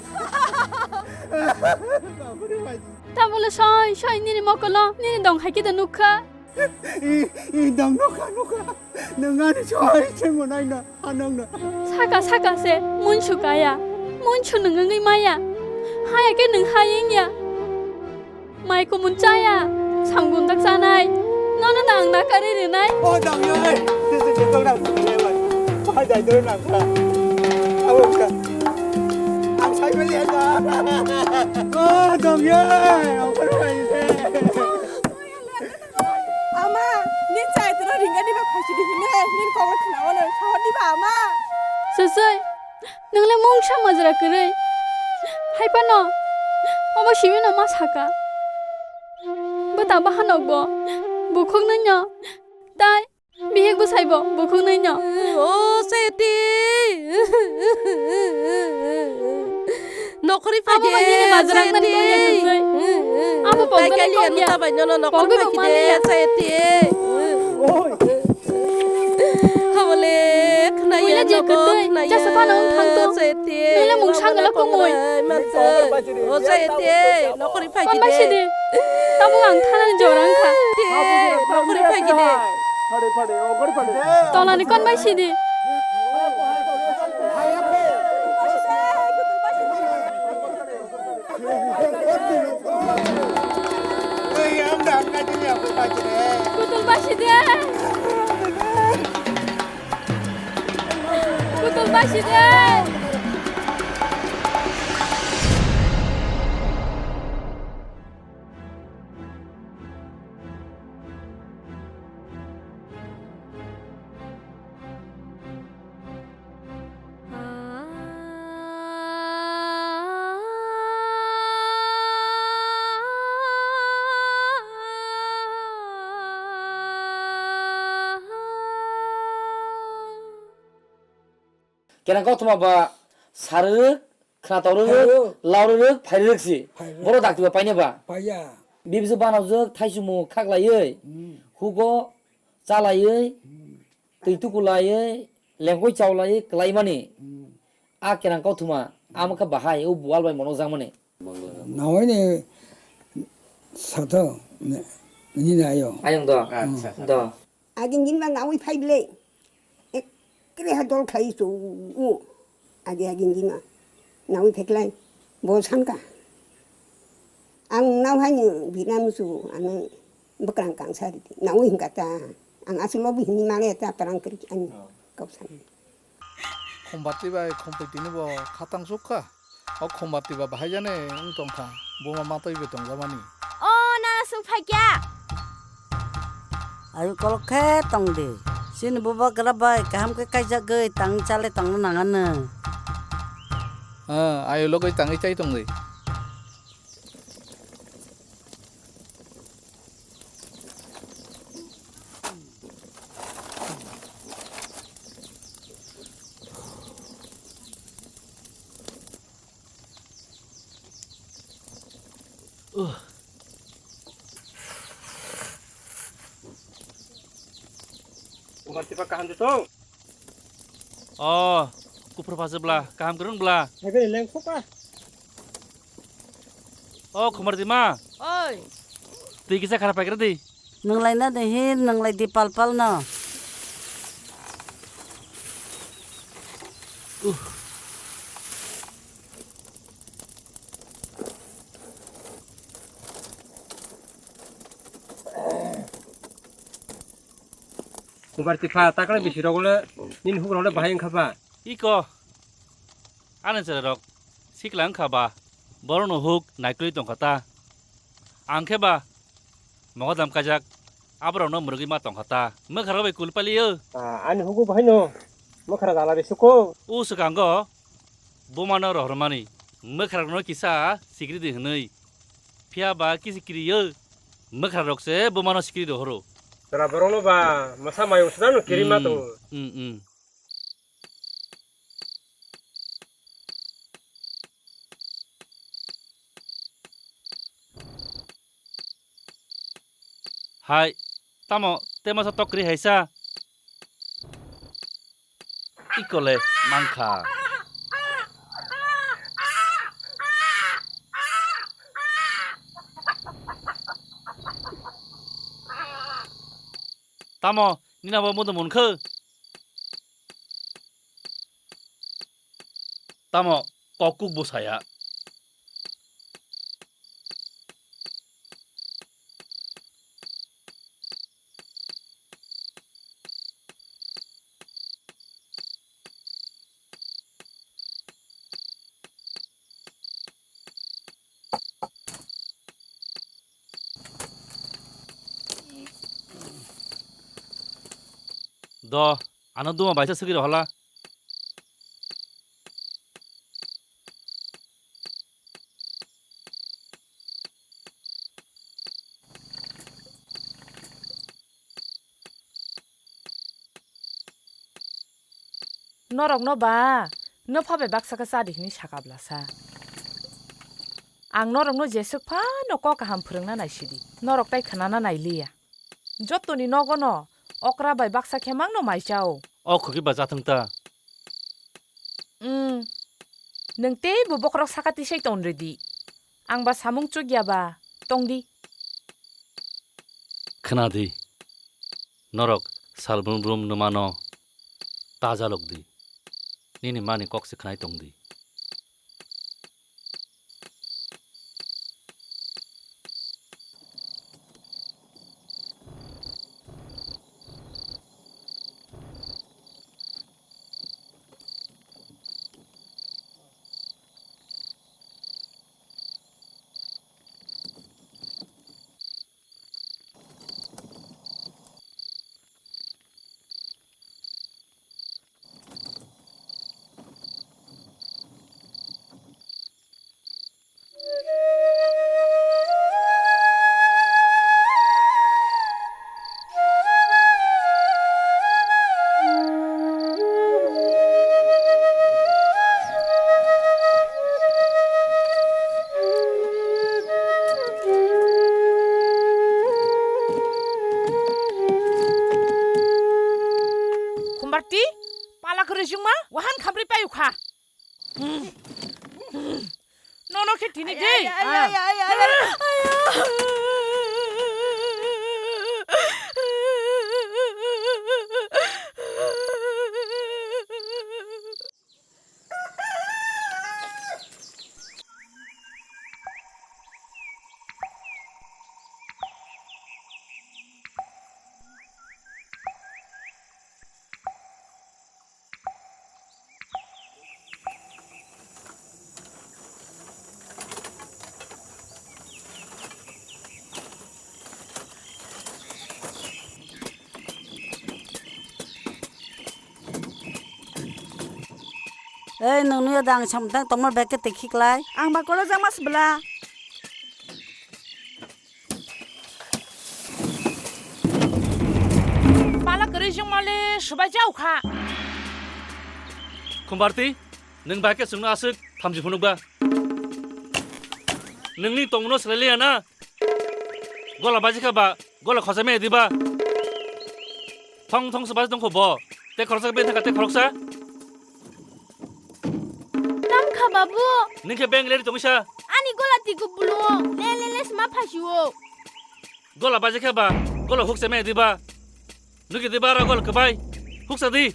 Ma khuru phai. Tabole soi soi nini mokolo nini dong hai kida nukha. I i dong nukha nukha. Nang ani soi se monai na anang na. Saka saka se munsu kaya. Munsu nung wngwi maya. Haya ke nung hayeng ya. Mai kumun chaya, samgum dak chanai, nono nang na kari rinai. O dang yai, sisi jikau dang sisi lewat. Pai dai dulu nang ka. Awo ka. Ang sai beli aja. O dang yai, ang perlu aja. Ama, ni chai tero ringga di ba phaisi di hine, ni kong khna wano, sahor di ba ama. Sesoi. Nwngle mungsa majra kwrwi. Hai phano obo simi no ma saka. Bwta bahanok bo bukhuk nwnyo. Tai bihik bwsai bo bukhuk nwnyo. O Seti. Nokhori phai de, abo bai nini majra nang Seti. Abo tai pokjani kali kokya. Anu tabai nono nokhori phai de, Seti. Oi. Habole, khwnaya. Buila je nogo, kwtwi, khwnaya, jasa phano wng thang to. Sete, nwngla mungsa nwngla kumui. Manto. O Sete, nokori phai kide. Kon bai sidi. Tabuk ang thanani jora wngkha. Te, nokori phai kide. Tolani kon bai sidi. Kutul basi de. Kutul basi de. Kena kothoma ba sarwrwk, khwnatorwrwk, laurwrwk, phairwrwk si. Phairwrwk. Boro dakti ba paine ba. Paiya. Bibisi banajwk, thaichumung khaklaiwi, hmm, hugo chalaiwi, hmm, twi tukulaiwi, lengkoi chaulaiwi kwlaimani. Hmm. A kenang kothoma, hmm, amo khe bahai, o buwal bai monokjakmani. Nawi ni sato, ni, ni na ayo. Ayong do. Acha. Do. Agin gin ma nawi phai ble. Ek kre ha dol khai so. Agi agin gin ma. Nawi pheklai. Bo sangka. Ang nau hai ni binam su, ang bwkrang kang sa di. Nawi hingka ta. Ang asu lobi hini male ta parang kri ani. Oh. Kau sani. Khombati bai khompui tini bo khatang sukha. O khombar tiba bahai jani wng tong kha, buma matwi bai tong jamani. O nana sung phai kya? Ayu kolok khe tong di. Chini bubagra bai kaham khe kaijagwi tang chale tongna nang anw. Ah, ayu logwi tangwi chai tong di. Khumbar tipa kaham de tong? O, kuphur phaswk bla, kaham kwrwng bla. Hai khe leng khokha. O, khumbar tima. Oi. Twi kisa khara paikra di. Nwnglai na de hin, nwnglai di pal pal no. Kubar tipha, takle bisi rogole, nini hugrole bahai wngkha ba? Iko. Ani chwrairok sikla wngkha ba, borokno huk naikolwi tongkha ta. Ang khe ba mogodam kaijak, aborokno mwrwgwi ma tongkha ta. Mwkharok bai kul paliyo. Ah, ani hugo bahaino mwkhara dala de suko. O swkango bumano rohormani mwkharokno kisa sikiri di hwnwi. Phiya ba kisi kiriyo, mwkharok se bumano sikiri rohoro. Chwla borokno ba mwsa mayung swdano kirima tongo. Hmm, hmm. Hai, tamo tei masa tok kwrwi hai sa? Ikole mankha. Tamo nina bo mudu munkhu? Tamo kok kuk bo saya. Do, ano duma baisa swkiro hala. Norokno ba, no pha bai baksa khe cha di hwnwi saka bwlasa. Ang norokno jeswk phano kok kaham phwrwngna naisidi, norok tai khwnana nailiya. Jotoni nogono okra bai baksa khe mangno mai chao. O khoki ba jathwng ta. Umm. Nwng teibo bokhorok saka tisai ton rwdi. Ang ba samung chukya ba tongdi. Khwnadi. Norok sal brum brum nwmano ta jalokdi. Nini mani kok se khwnai tongdi. Khumbarti, pala kwrwi chwngma, wahan khamri payu kha. Nono khe tini de. Ay, ay, ay, ay, ay, ay, ay. Ei, nwng nuya da ang samtang tongma bag khe twi khiklai. Ang ba kolo jang mas bla. Pala kwrwi jongmale subai jau kha. Khumbarti, nwng bai khe chwngno aswk thamchi phunukba. Nwngni tongno swlai liya na? Gola baji kha ba, gola khosai maya diba? Thong thong swbai tongkho bo. Te khoroksa bini thangkha te khoroksa. Tam kha babu. Nini khe beng leri tongwi sa. Ani gola twi kubulungo le le le sma phasio. Gola baji kha ba, gola huk se me diba. Nugi diba ro gol kwbai. Huk sa di.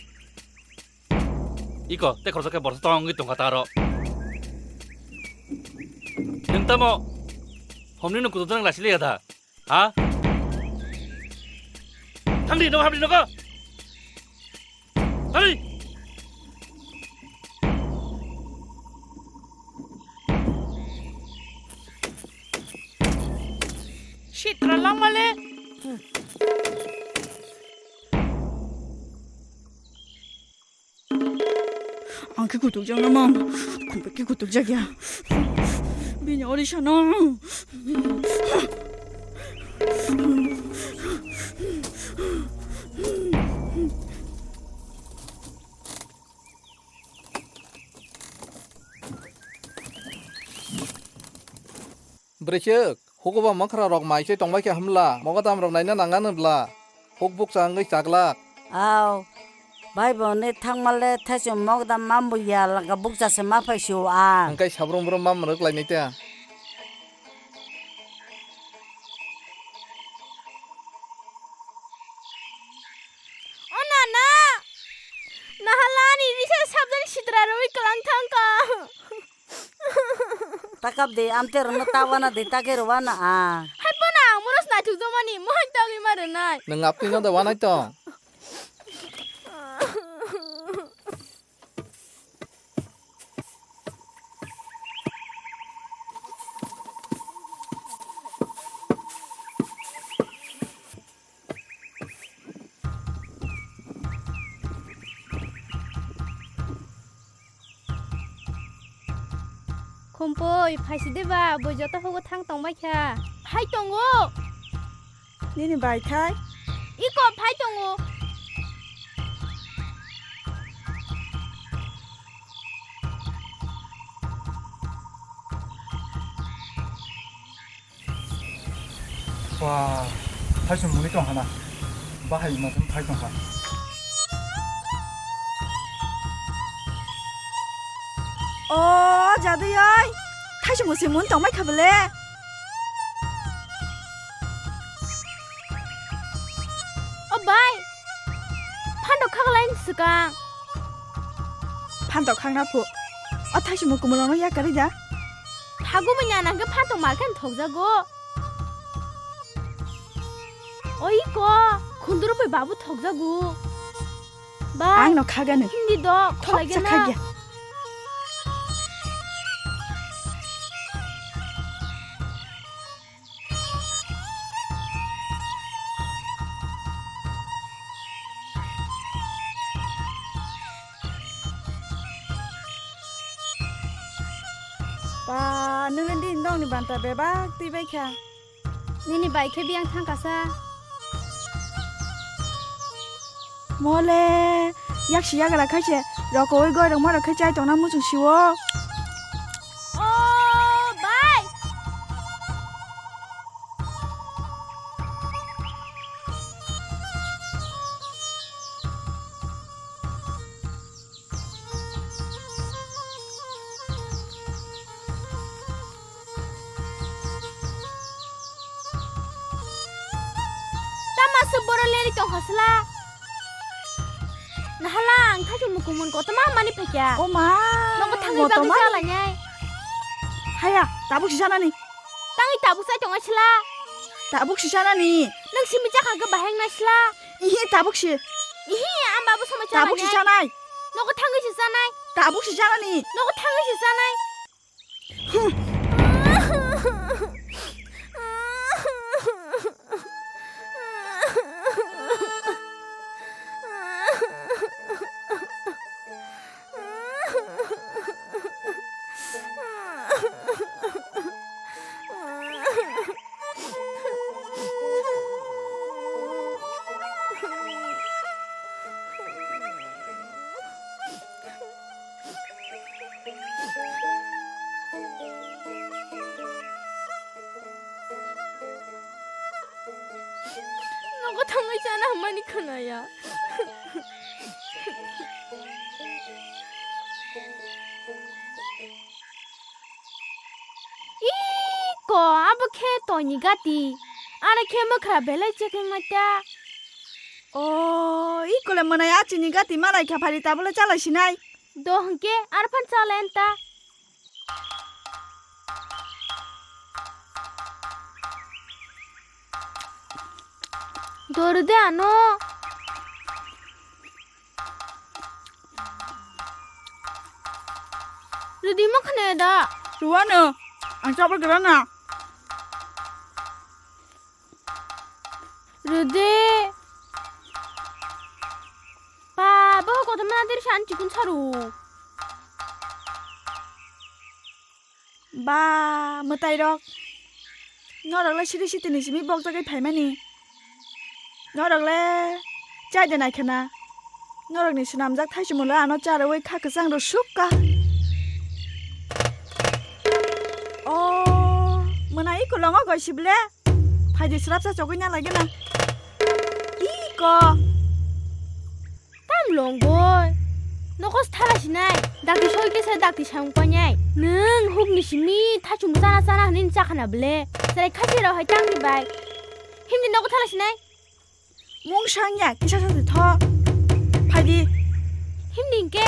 Iko, te khoroksa khe borsa tongwi tongkha taro. Nwng tamo homni nung kudu dwrang lasi liya da? Ha? Thangdi, nogo habdi, nogo. Thangdi. Ralangmale. Ang khe kutukjakna mang. Khumbai khe kutukjak ya. Bini ori sano. Bwrwichwk, hukuba mwkhra rok mai se tongbai kha hwnla, mogodam rok naina nang anw bla, huk bukcha wngwi chaglak. Aw, bai bo ne thangmale thaichung mogodam mambo ya laka bukcha se ma phai sio ang. Hwnkhe sabrum brum mam rwk lai nai ta. O nana, nahalani risa sabjak sitra rwi kwlang thangkha. Takap de, amte rono tawana de, take rowana a. Hai pana ang monos naithok jomani, mohai tagwi ma rwnai. Nwng apni no da wanai tong. Khumpui, phaiside ba, bui joto hugo thang tongbai kha. Phai tongo. Nini bai khai? Iko phai tongo. Ba, thaisung muni tong hana. Bahai ma tong thai tong ha. O, jadui oi. Thaisung musi mun tong mai kha bele. O bai. Phantok khaklai swkang. Phantok khakna phu. O thaisung mukumung rokno yakarwi da. Phagumui nana hwnkhe phantok mar khe thokjago. Oi ko, khunduru bai babu thokjago. Bai, ang no khagano. Hindi do, thoksa khagana. Khagya. Ba, nwng di nongni banta bebak twi bai kha. Nini bai khe biyang thang kasa. Mole, yaksi yagra khaise, rokoi goi rok ma rok khe chai tongna muchung siwo. O, bai. Tama se boro leri tong khasla. Nahala ang thaichung mukumon kotoma mani phekya. O ma, nogo thangwi bagwi kotoma? Jalai nai. Haya, tabuk si janani. Tangwi tabuk sai tong sla. Tabuk si janani. Nang simi jakha ga baheng na sla. Ihi tabuk si. Ihi, ang babu sama jalai nai. Tabuk si janai. Nogo thangwi si janai. Tabuk si janani. Nogo thangwi si janai. Nogo thangwi chana hamani khwnaya. Iko, abo khe toini gati. Ano khe mwkha belai chekengma ta. O, iko le mwnai a chini gati malai kha phari tabole chalai sinai. Do hwnkhe arphan chalai anta. Doru de ano. Rudi mo khne da. Ruwano. Ang chapal grana. Rwdi. Ba, bo kotorma nadir san chikun saru. Ba, mwtairok. Norok le siri sitini simi bokjagwi phaimani. Norok le chai de nai khena. Norokni swnamjak thaichumolo ano charwi kha kwchang rw sukka. O, mwnai kolongo goi sible. Phaidi swrapsa chogwi na lagi na. Iko. Tam long boy. Nokos thala sinai. Dakti soi kesa dakti samung panai. Nung hukni simi thachum chana chana hwnwi chakhana ble. Serai khasi rok hai tangni bai. Himni nogo thala sinai. Mung sangya kisa sa tho. Phaidi. Himni ke.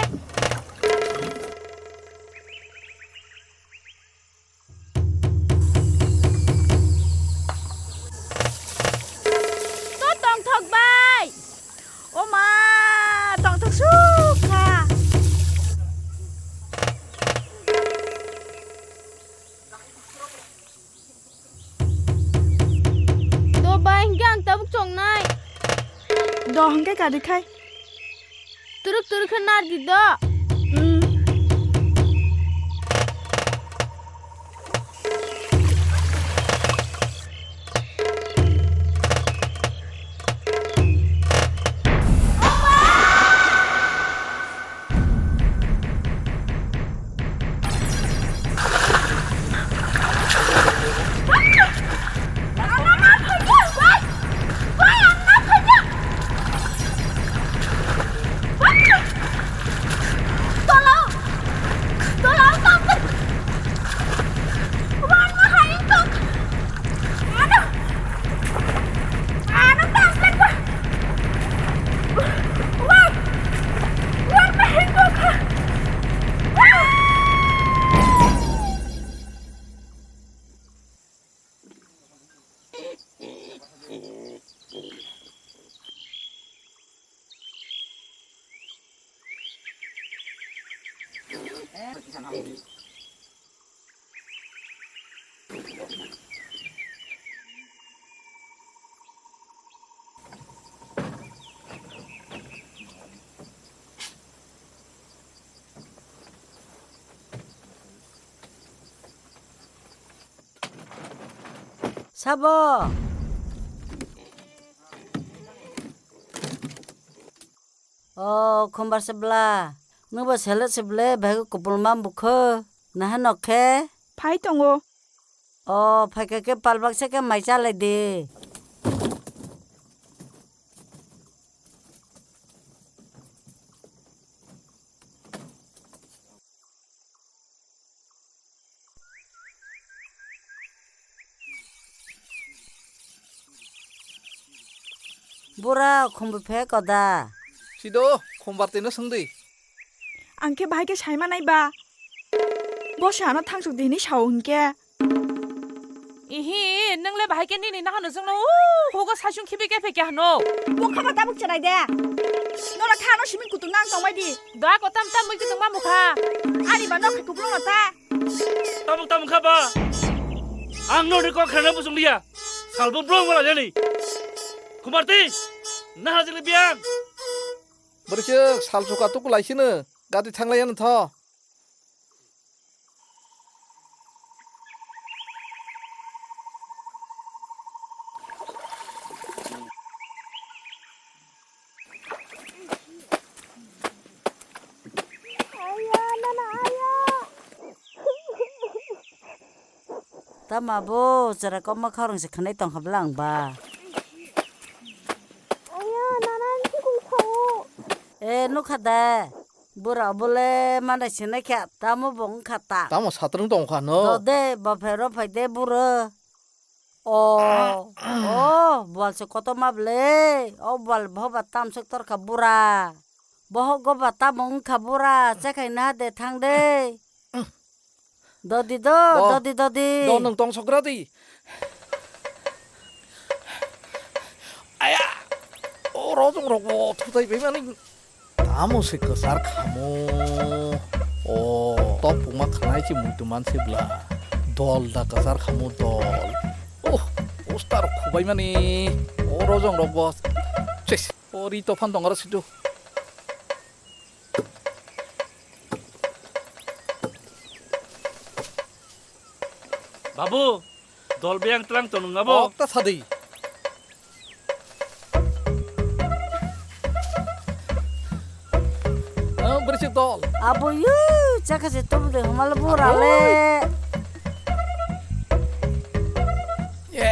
To tongthok bai. O ma, tongthok sukha. Do bai, hingke ang tabuk chongnai. Do hingke kari khai. Turuk turuk khe nardi do. Hmm. Sabo. O, khumbar se bla. Nwng bo sele se ble, bhai kupulma bukho. Naha nok khe? Phai tongo. O, phaikha khe palbak se khe mai chalai di. Bura khumbu phe koda. Sido, khumbar tino swngdi. Ang khe bahai khe saima nai ba. Bo se ano thangsuk di hinwi sao hinkhe. Ihi, nwng le bahai khe nini nahano chwngno, uh, hugo saichung khibi khe phe khe hano. Bo khama tabuk cherai de. Nora kha ano simi kutung nang tongbai di. Da ko tam tam mui kutung ma mukha. Ani ba nok khe kupulung no ta. Tabuk tabuk kha ba. Ang no ni kok khana busung liya. Salbo brong wala jani. Kumarti, naha jili biang. Bwrwi se sal chuka tuku lai sino. Gati thanglai ano tho. Tama bo chwra kokma khorang se khwnai tongkha bwla ang ba. Aya, nana ang chikung sao. E, nukha da. Bura bole mana sinai kha, tamo bo wngkha ta. Tamo satrung tongkha no? Do de, baphe ro phai de buro. O, o, bual se kotorma ble. O bual bohoba tamsok torkha bura. Bohok goba tamo wngkha bura, chekhai na de thang de. Dodi do, oh, dodi, dodi. Do nwng tong sokra di. Aya. O rojong rok bo thutai bai mani. Tamo se kwchar khamo. O, top puma khnai se muitu man se bla. Dol da kwchar khamo dol. Oh, poster khubai mani. O rojong rok bo. Chis. O ri to phan tong aro situ. Babu, dol biyang tlang to nung abo. Kok ta sadi. Ang bersih dol. Abo yu, chakha se tum de humal bura le. Ye,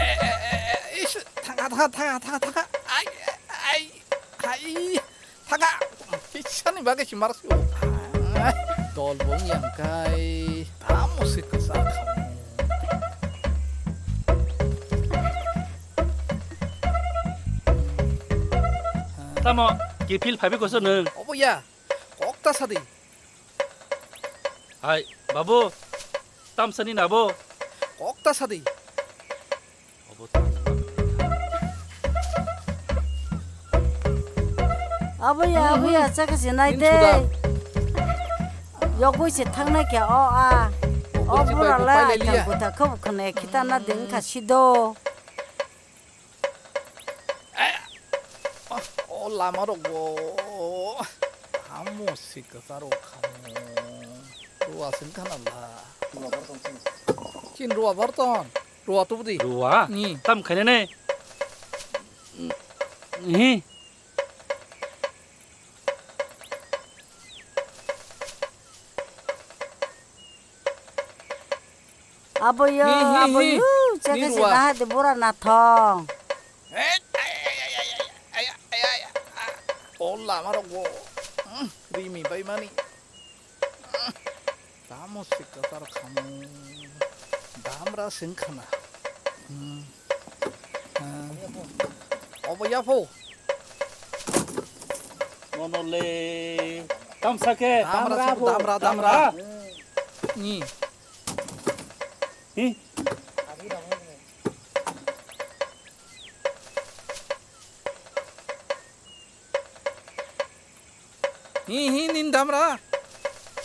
is, thanga, thanga, thanga, thanga, thanga. Ai, ai, ai. Thaka, kisani bagwi si mar sio. Dol bo yang kai, tamo se kwsa khamu. Tamo, kiphil phaibi koso nwng? Obo ya, kok ta sadi. Hai, babu, tamsani nabo? Kok ta sadi. Abo ya, abo ya, chakha se nai de. Yogwi se thangnai khe o a. O bura le ai thang kuta khabu khane khita na ding kha sido. O lama rok bo. Amo sikasaro khamo. Ruwa sing khana la. Chin ruwa barton. Ruwa tubudi. Ruwa? Ni. Tam khainane. Hi. Abo yo, hi, hi, abo hi. Yo, chakha se ruwa. Naha de bura nathong. Hey, ay, ay, ay. O lama rok bo. Hmm, rimi bai mani. Tamo sikasar khamu. Damra sing khana. Hmm. Ah. Obo yapho. Mono le. Tamsa khe. Damra, damra, damra. Ni. Hi. Hi, hi, nin damra.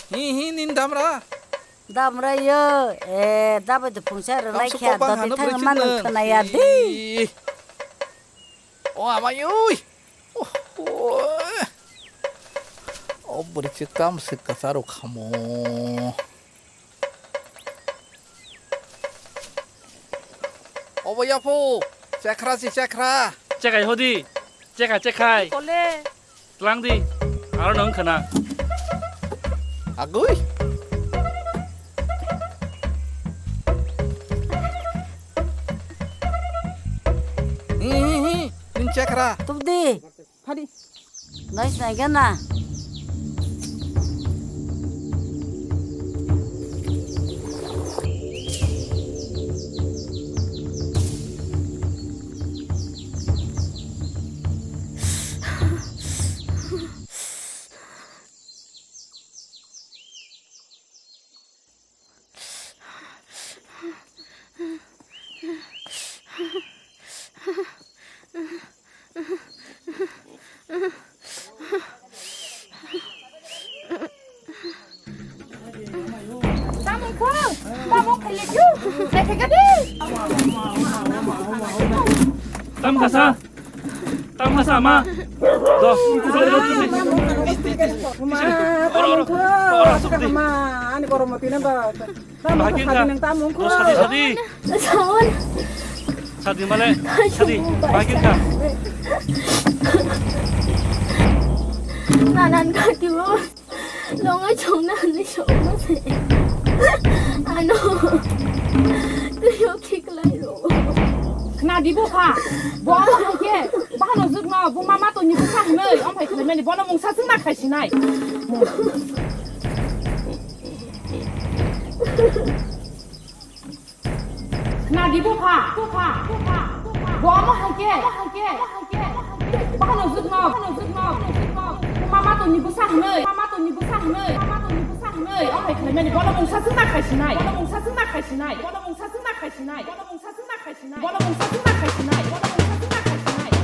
Hi, hi, nin damra. Damra yo. Eh, dabai de phungsa rwnai khe doti thang man khna ya di. O ama yui. O bwrwi chwkam swk kwcharo khamo. Obo yapho, chekra si chekra. Chekai hodi, cheka chekai. Kole. Tlang di, aro nang khana. Agui. Hi, hi, hi, nin chekra. Tubdi. Phadi. Nai sinai gana. Tamung kho, tamung khailekyo, dekhegadi. Tam kasa. Tamo sama. Do. Oro, oro. Oro, sukti. Ani boromoti na ba. Bahagin ka. Sadi, sadi. Sadi male. Sadi. Bahagin ka. Nanan ka tiwo. Longai chongna hinwi songma se. Ano. Twiyo khiklai ro. Khna di bupha. Bo amo hai khe. Bahano jwkno bo mama tongni bwsa hinwi. Om hai khna mani bono mungsa chwngna khai sinai. Khna di bupha, bupha, bupha, bupha. Bo omo hai khe, omo hai khe, omo hai khe, omo hai khe. Bahano jwkno, bahano jwkno, bahano jwkno. Mama tongni bwsa hinwi, mama tongni bwsa hinwi, mama tongni bwsa hinwi. Omo hai khlaimani bono mungsa chwngna khai sinai, bono mungsa chwngna khai sinai, bono mungsa chwngna khai sinai, bono mungsa chwngna khai sinai, bono mungsa chwngna khai sinai, bono mungsa chwngna khai sinai, bono mungsa chwngna khai sinai.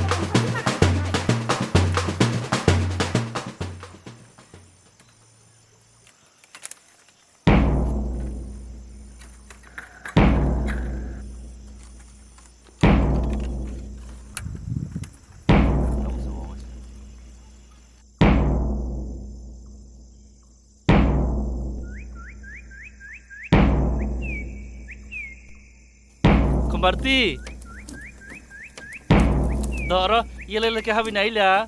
Party. Do oro yele leke habi naila.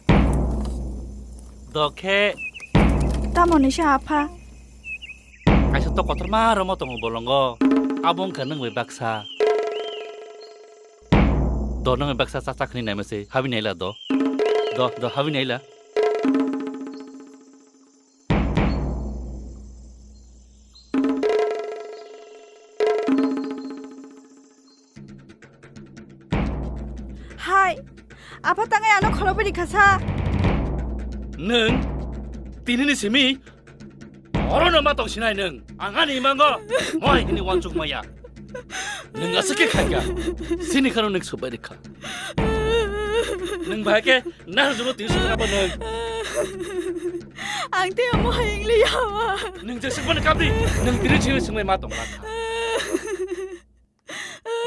Do khe. Tamo ni sa apha? Kaisa to kotor ma romo tongo bolongo. Abo wngkha nwng bai baksa. Do nwng bai baksa cha cha khni naima se habi naila do. Do do habi naila. Hai, apha tangai ano khorokbai rikha sa. Nwng tini ni simi oro no ma tong sinai nwng. Ang ani imango moi hini wansuk maya. Nwng aswk khe khaikha. Sini khano nwng subai rikha. Nwng bahai khe nahar juno tini sukha ba nwng. Ang tei omo hai wng liya. Nwng jesuk bani kapdi. Nwng tini simi sungbai ma tong lakha.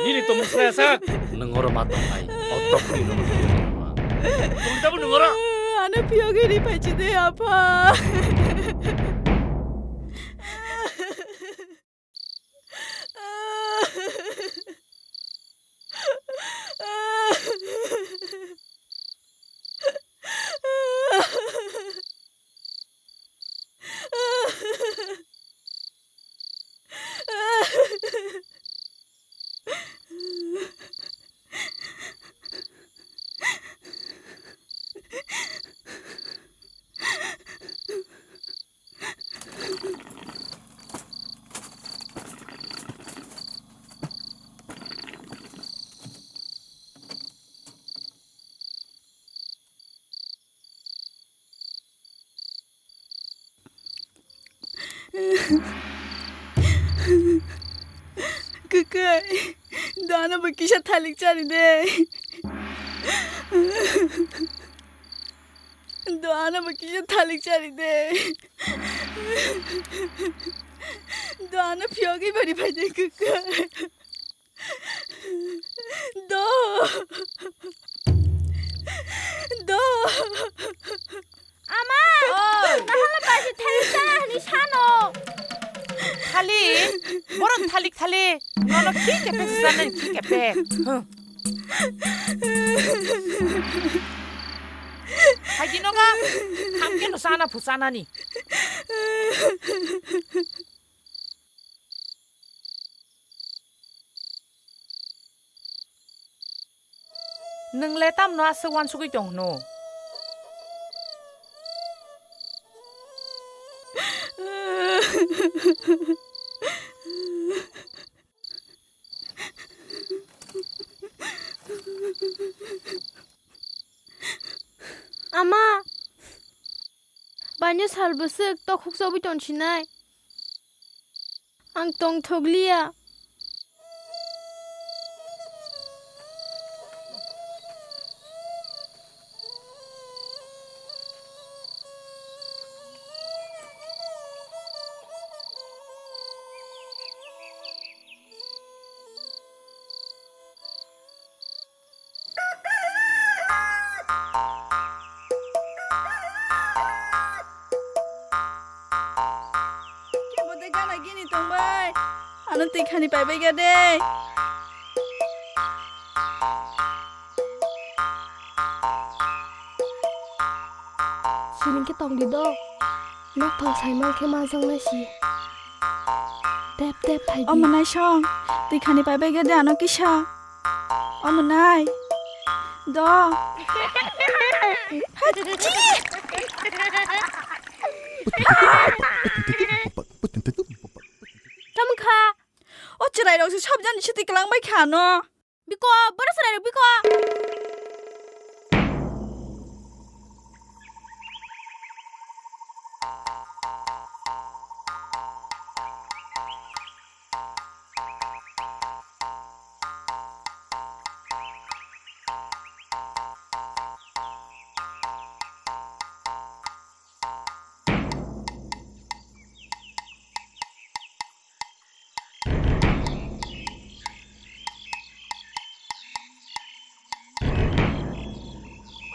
Nini tongmung saya sak. Nwng oro ma tongnai. O tokni rok. Tongni tabuk nwng oro. Ano phiyogwi ri phaichi de apha. Kwkai, do ano bo kisa thalik chari de. Do ano bo kisa thalik chari de. Do ano phiyogwi bari phai de, kwkai. Do. Do. Ama! Oi! Nahala baji thalik chaya hwnwi sano. Thalik? Borok thalik thalik. Nono khi kepek sujana, khi kepek. Huh. Haji nogo, hamke no sana phusanani. Nwng le tamno aswk uansugwi tong hwno? Ama, baino sal bwswk tokhuk chobwi tong sinai. Ang tongthok liya. Kebo de gana gini tongbai. Ano twi khani paibai ga de. Siring khe tong di do. Nok phang sai man khe ma jang nai si. Tep tep phai di. Omo nai song. Twi khani paibai ga de ano kisa. Omo nai. Do. Hachi! Tamo kha? O chwrai rok se sob jani siti kwlang bai kha no. Biko, boro chwrai rok biko.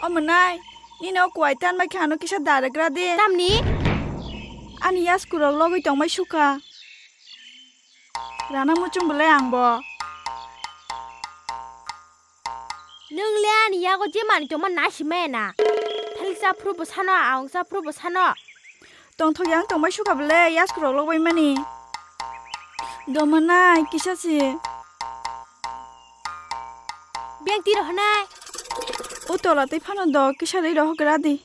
O mwnai, nini o kuwai tanbai khe ano kisa daragra de. Tamni? Ani yasku rok logwi tongbai sukha. Rana muchung belai ang bo. Nwng le ani yago je manwi tongma nai si maya na. Thalik cha phuru bwsano, aung cha phuru bwsano. Tongthok yang tongbai sukha bwle, yasku rok lok bai mani. Doma nai, kisa si. Beng tiro hwnai. O tola tei phano do, kisa rei rohok gra di.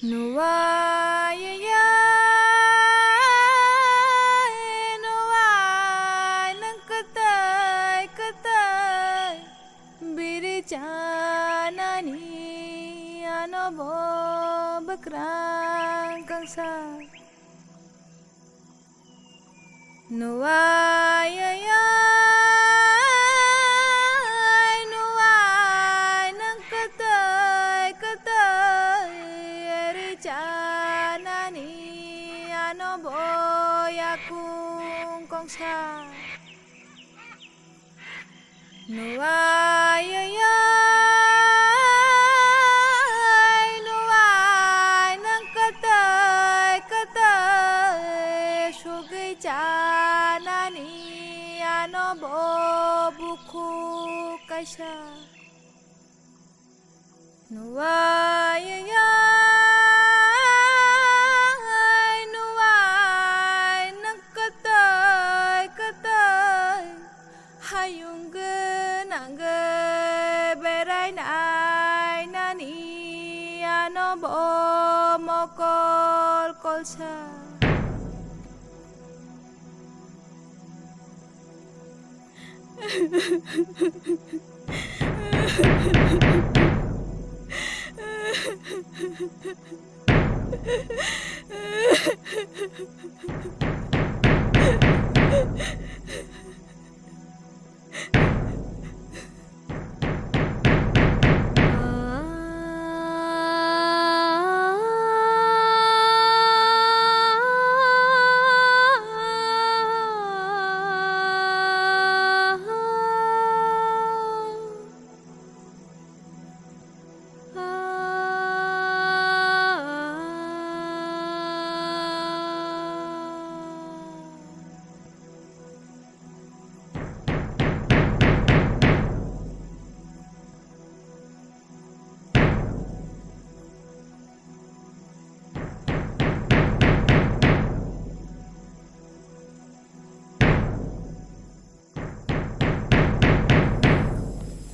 Nuwai, nuwai, nwng kwtwi, kwtwi, biri chanani ano bo bwkrang kangsa. Nuwai, nuwai, nwng kwtwi, kwtwi, ri chanani ano bo yakung kongsa. Nuwai, nuwai, nwng kwtwi, kwtwi, sugwi chanani ano bo bukhuk kaisa. Nuwai, nuwai, nwng kwtwi, kwtwi, hayung gwnang gw berai nai nani ano bo mokol kolsa.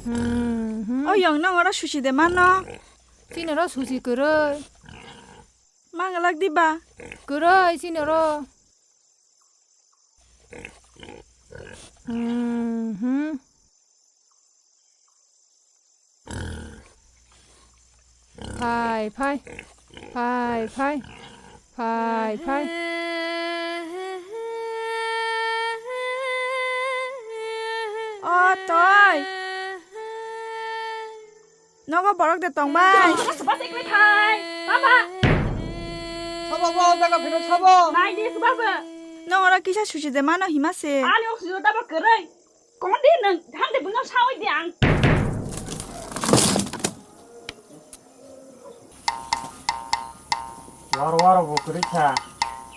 Mhm. O yong nang oro susi de mano. Chini oro susi kwrwi. Mangalak diba? Kwrwi chini oro. Mhm. Phai, phai. Phai, phai. Phai, phai. O, toi. Nogo borok de tong bai. Bas ekle thai. Baba. Sabo bo, jaga phiro sabo. Nai di, baba. Nong oro kisa susi de mano hima se. Ani oxygen tabo kwrwi. Kondi nwng, thamde bwino sawi di ang. Aro aro bo kwrwi kha,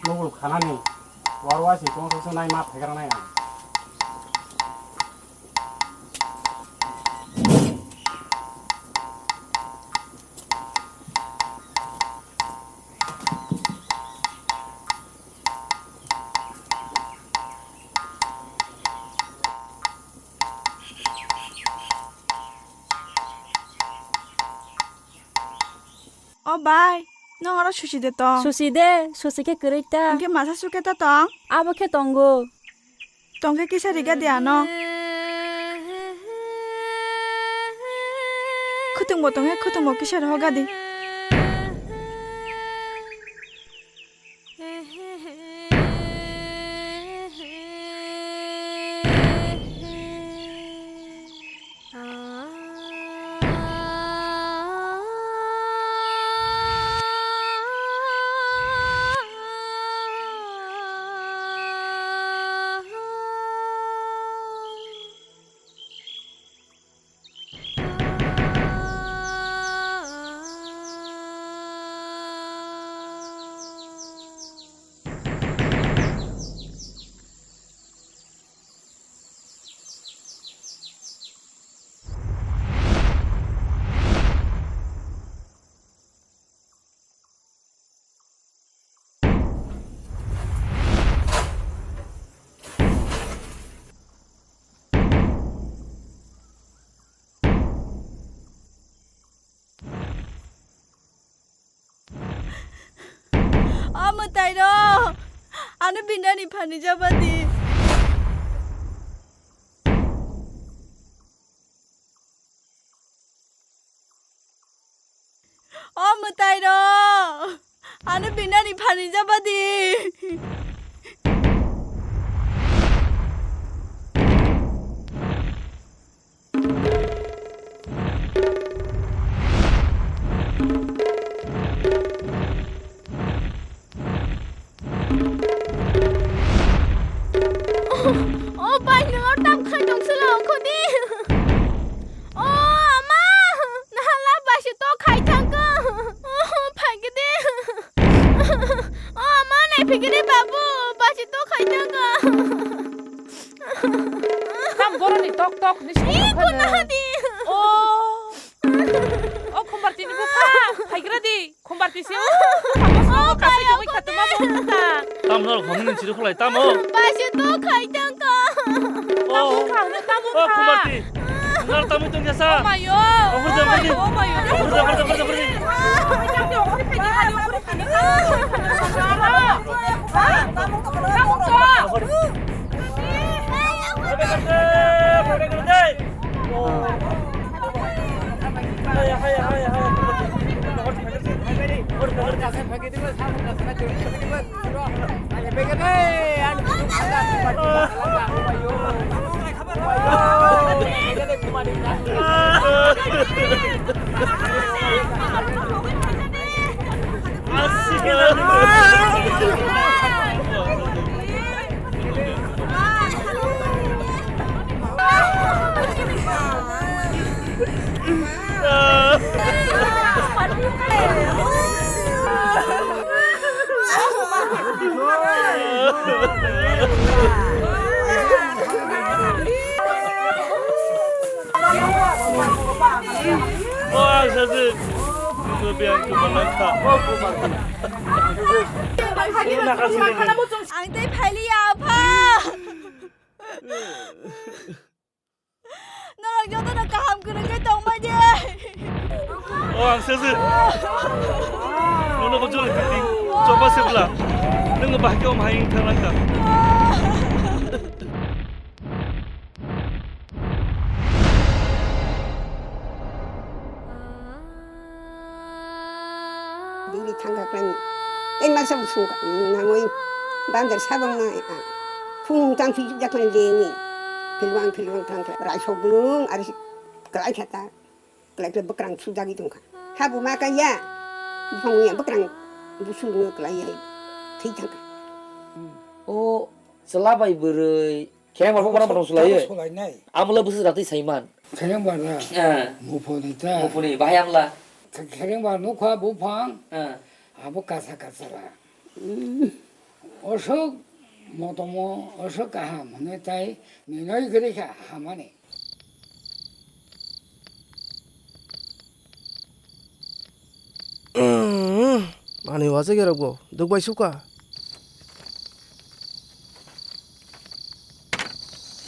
nugul khanani. Aro asi tong tong nai ma phaikra nai ang. O bai, nwng oro susi de tong? Susi de, susi khe kwrwi ta. Hwnkhe masa sukhe ta tong? Abo khe tongo. Tongkhe kisa riga di ano. Khutungbo tongkhe khutungbo kisa rohoga di. O mwtai rok, ano binani phani jabadi. O mwtai rok, ano binani phani jabadi. O bai, nwng tam khai tong sila ongkho di. O ama, nahala baisi to khai thangkha. O phaikhe di. O ama, nai phikhe di babu, baisi to khai thangkha. Tam boroni tok tok ni song. Ih, khana di. O. O khumbar tini bupha, phaigra di. Khumbar tisi o. Khamo sabo kasai jomoi khatuma bo ta. Tam norok hamni nung chiri khulai tamo. Baisi to khai thangkha. O. Tamo kha, tamo kha. O khumbar ti. Nor tamo tong jasa. O mayo. O khurja khurji. O mayo. O khurja khurja khurja khurji. O, ang saje. Ang saje. Ang tei phailiya, apha. Norok jotono kaham kwrwngkhe tongmani. O, ang saje. Nono bo jora titi. Choba sebla. Nung bahai khe om hai thang langkha. Bini thangkha khlai tei masa bo sung nangwi bandar sabang na phung tang phi jak khlai leni philwang philwang thang khlai raisok blung ari kwlai kha ta kwlai khe bwkrang sujagwi tongkha ha bo ma kaiya buphang ya bwkrang busu no kwlai ya thwi thangkha. O chwla bai bwrwi. Khereng bar phokmano botong sulaiwi. Sulainai. Amla bwswk ratwi saiman. Khereng bar na. Eh. Muphuni ta. Muphuni, bahai amla. Khereng bar nukha buphang. Eh. Abo kasa kasa la. Osok motomo, osok kaham hwnwi tai ninoi kwrwi kha hamani. Umm, ani wajakrokbo dukbai suka.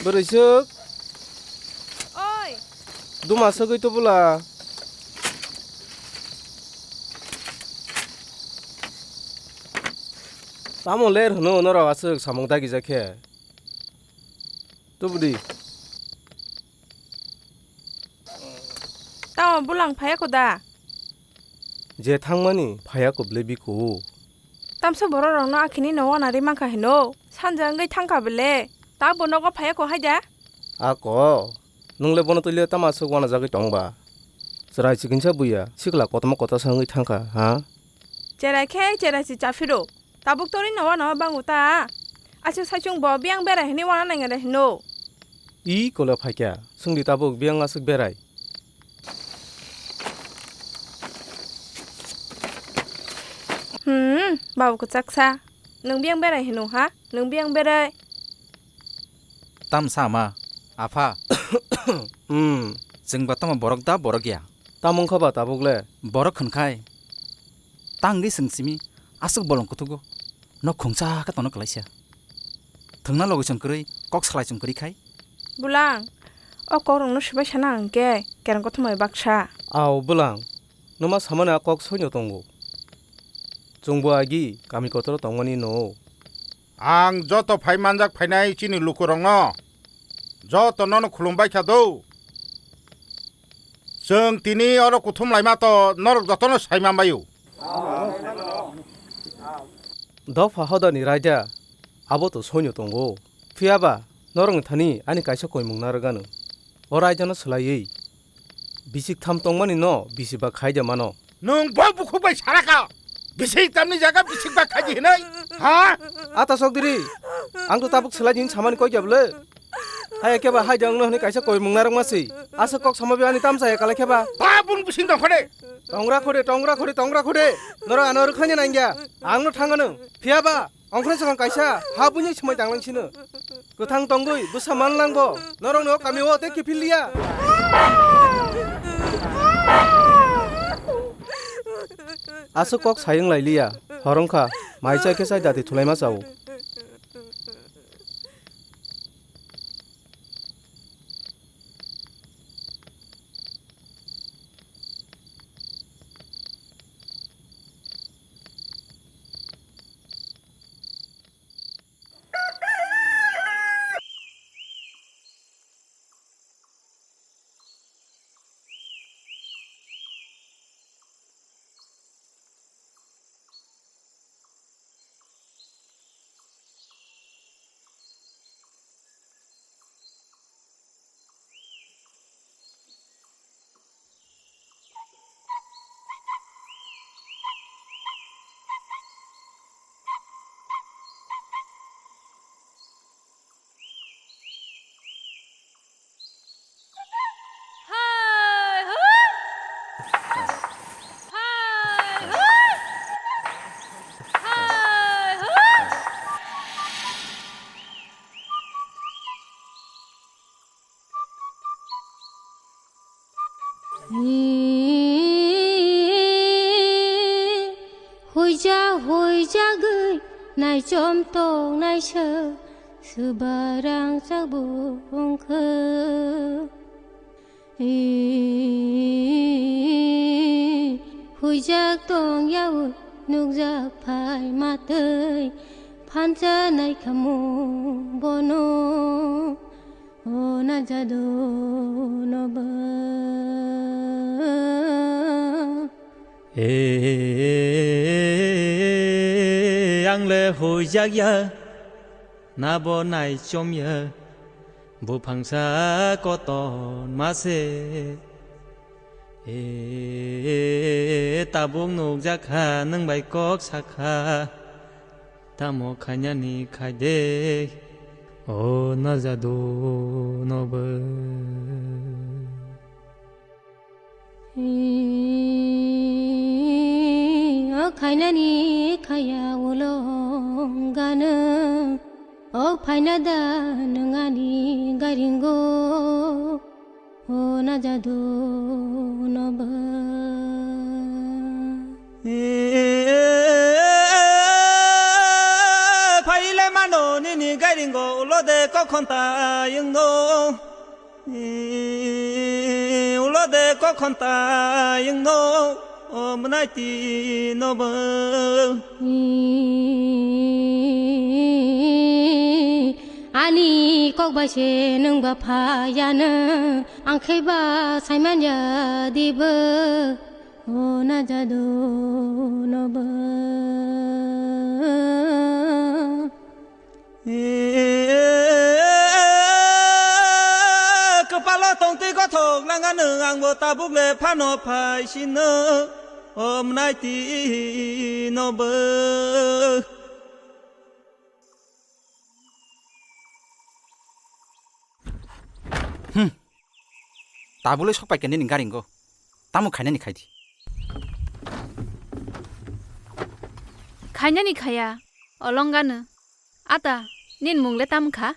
Bwrwi swk. Oi. Duma swgwi tubula. Tamo ler hwno norok aswk samung dagijak khe? Tubudi. Tamo bulang phaiya ko da? Je thangmani phaiya ko bwle biko. Tamsa borok rokno akhini no wana ri mankha hino. Sanja wngwi thangkha bwle. Ta bo nogo phaiya ko hai da? Ako, nwngle bono twile tama swk wana jagwi tongba? Chwrai chikinsa buya, sikla kotorma kotorsa wngwi thangkha, ha? Cherai khe cherai si chaphiro. Tabuk torino wana bango ta. Aswk saichung bo biyang berai hwnwi wana nangya de hino. I kole phaikya, swngdi tabuk biyang aswk berai. Hmm, babu kwchaksa. Nwng biyang berai hino ha? Nwng biyang berai. Tamsa ma, apha. Hmm. Chwng ba tamo borok da borok ya? Tamo wngkha ba tabuk le? Borok hwnkhai. Tangdi swng simi aswk bolong kuthugo. Nok khungsa khe tono kwlaisa. Thwngna logi chwng kwrwi, kok salai chwng kwrwi khai. Bulang, o kokrokno swbai sana hwnkhe kereng kothomai baksa. Ao bulang, nwma samani a kok soino tongo. Chwngbo agi kami kotoro tongmani no. Ang joto phai manjak phainai chini lukurokno, joto nono khulumbai kha do. Chwng tini oro kuthum laima to norok jotono sai manbaio. Dopha hodani raida abo to soino tongo. Phiya ba norokni thani ani kaisa koimung narwk anw. O raidano swlaiwi bisik tham tongmani no bisi ba khai de mano. Nwng bo bukhuk bai sara kha. Bisik tamni jaga bisik ba khaji hinai. Ha? Ata sok diri. Ang to tabuk swlai din samani koi kya bwle. Hai khe ba hai de ang no hwnwi kaisa koimung narwk ma si. Asa kok sama bi ani tamsa ya kala khe ba. Ba bung bising tong khode. Tongra khode, tongra khode, tongra khode. Norok ano rwkhaina nangya. Ang no thangano. Phiya ba. Ongkhorwi swkang kaisa ha buini swmai tanglang sino. Kwthang tongwi bwsa manlangbo norokni o kami o tei kiphil liya. Aswk kok sayung lai liya. Hor wngkha, mai chai khe chai dati thulaima chao. Huija huijagwi naichom tong naisa, swbarang chabung khe. Huijak tong yaui nukjak phai matwi, phancha naikhamu bono. O na jadu no ba. E, ang le huijak ya, na bo naichom ya, buphangsa koton mase. E, tabuk nukjak kha, nwng bai kok sakha. Tamo khainani khaide, o na jadu no ba. O Khainani khaya ulo gana, o phaina da nwng ani garingo, o na jadu no ba. Phaile mano nini garingo ulo de kokhonta yungno. Ulo de kokhonta yungno, o mwnai twi no bo. Ani kok bai se nwng ba phayana, ang khe ba saiman ya di bo, o na jadu no bo. Kwpalo tongtwi gothok langano, angbo tabuk le phano phai sino, o mwnai twi no bo. Hmm. Tabuk le sok pai khe nini garingo. Tamo khainani khai di. Khainani khaya, olongano. Ata, nini mung le tamo kha?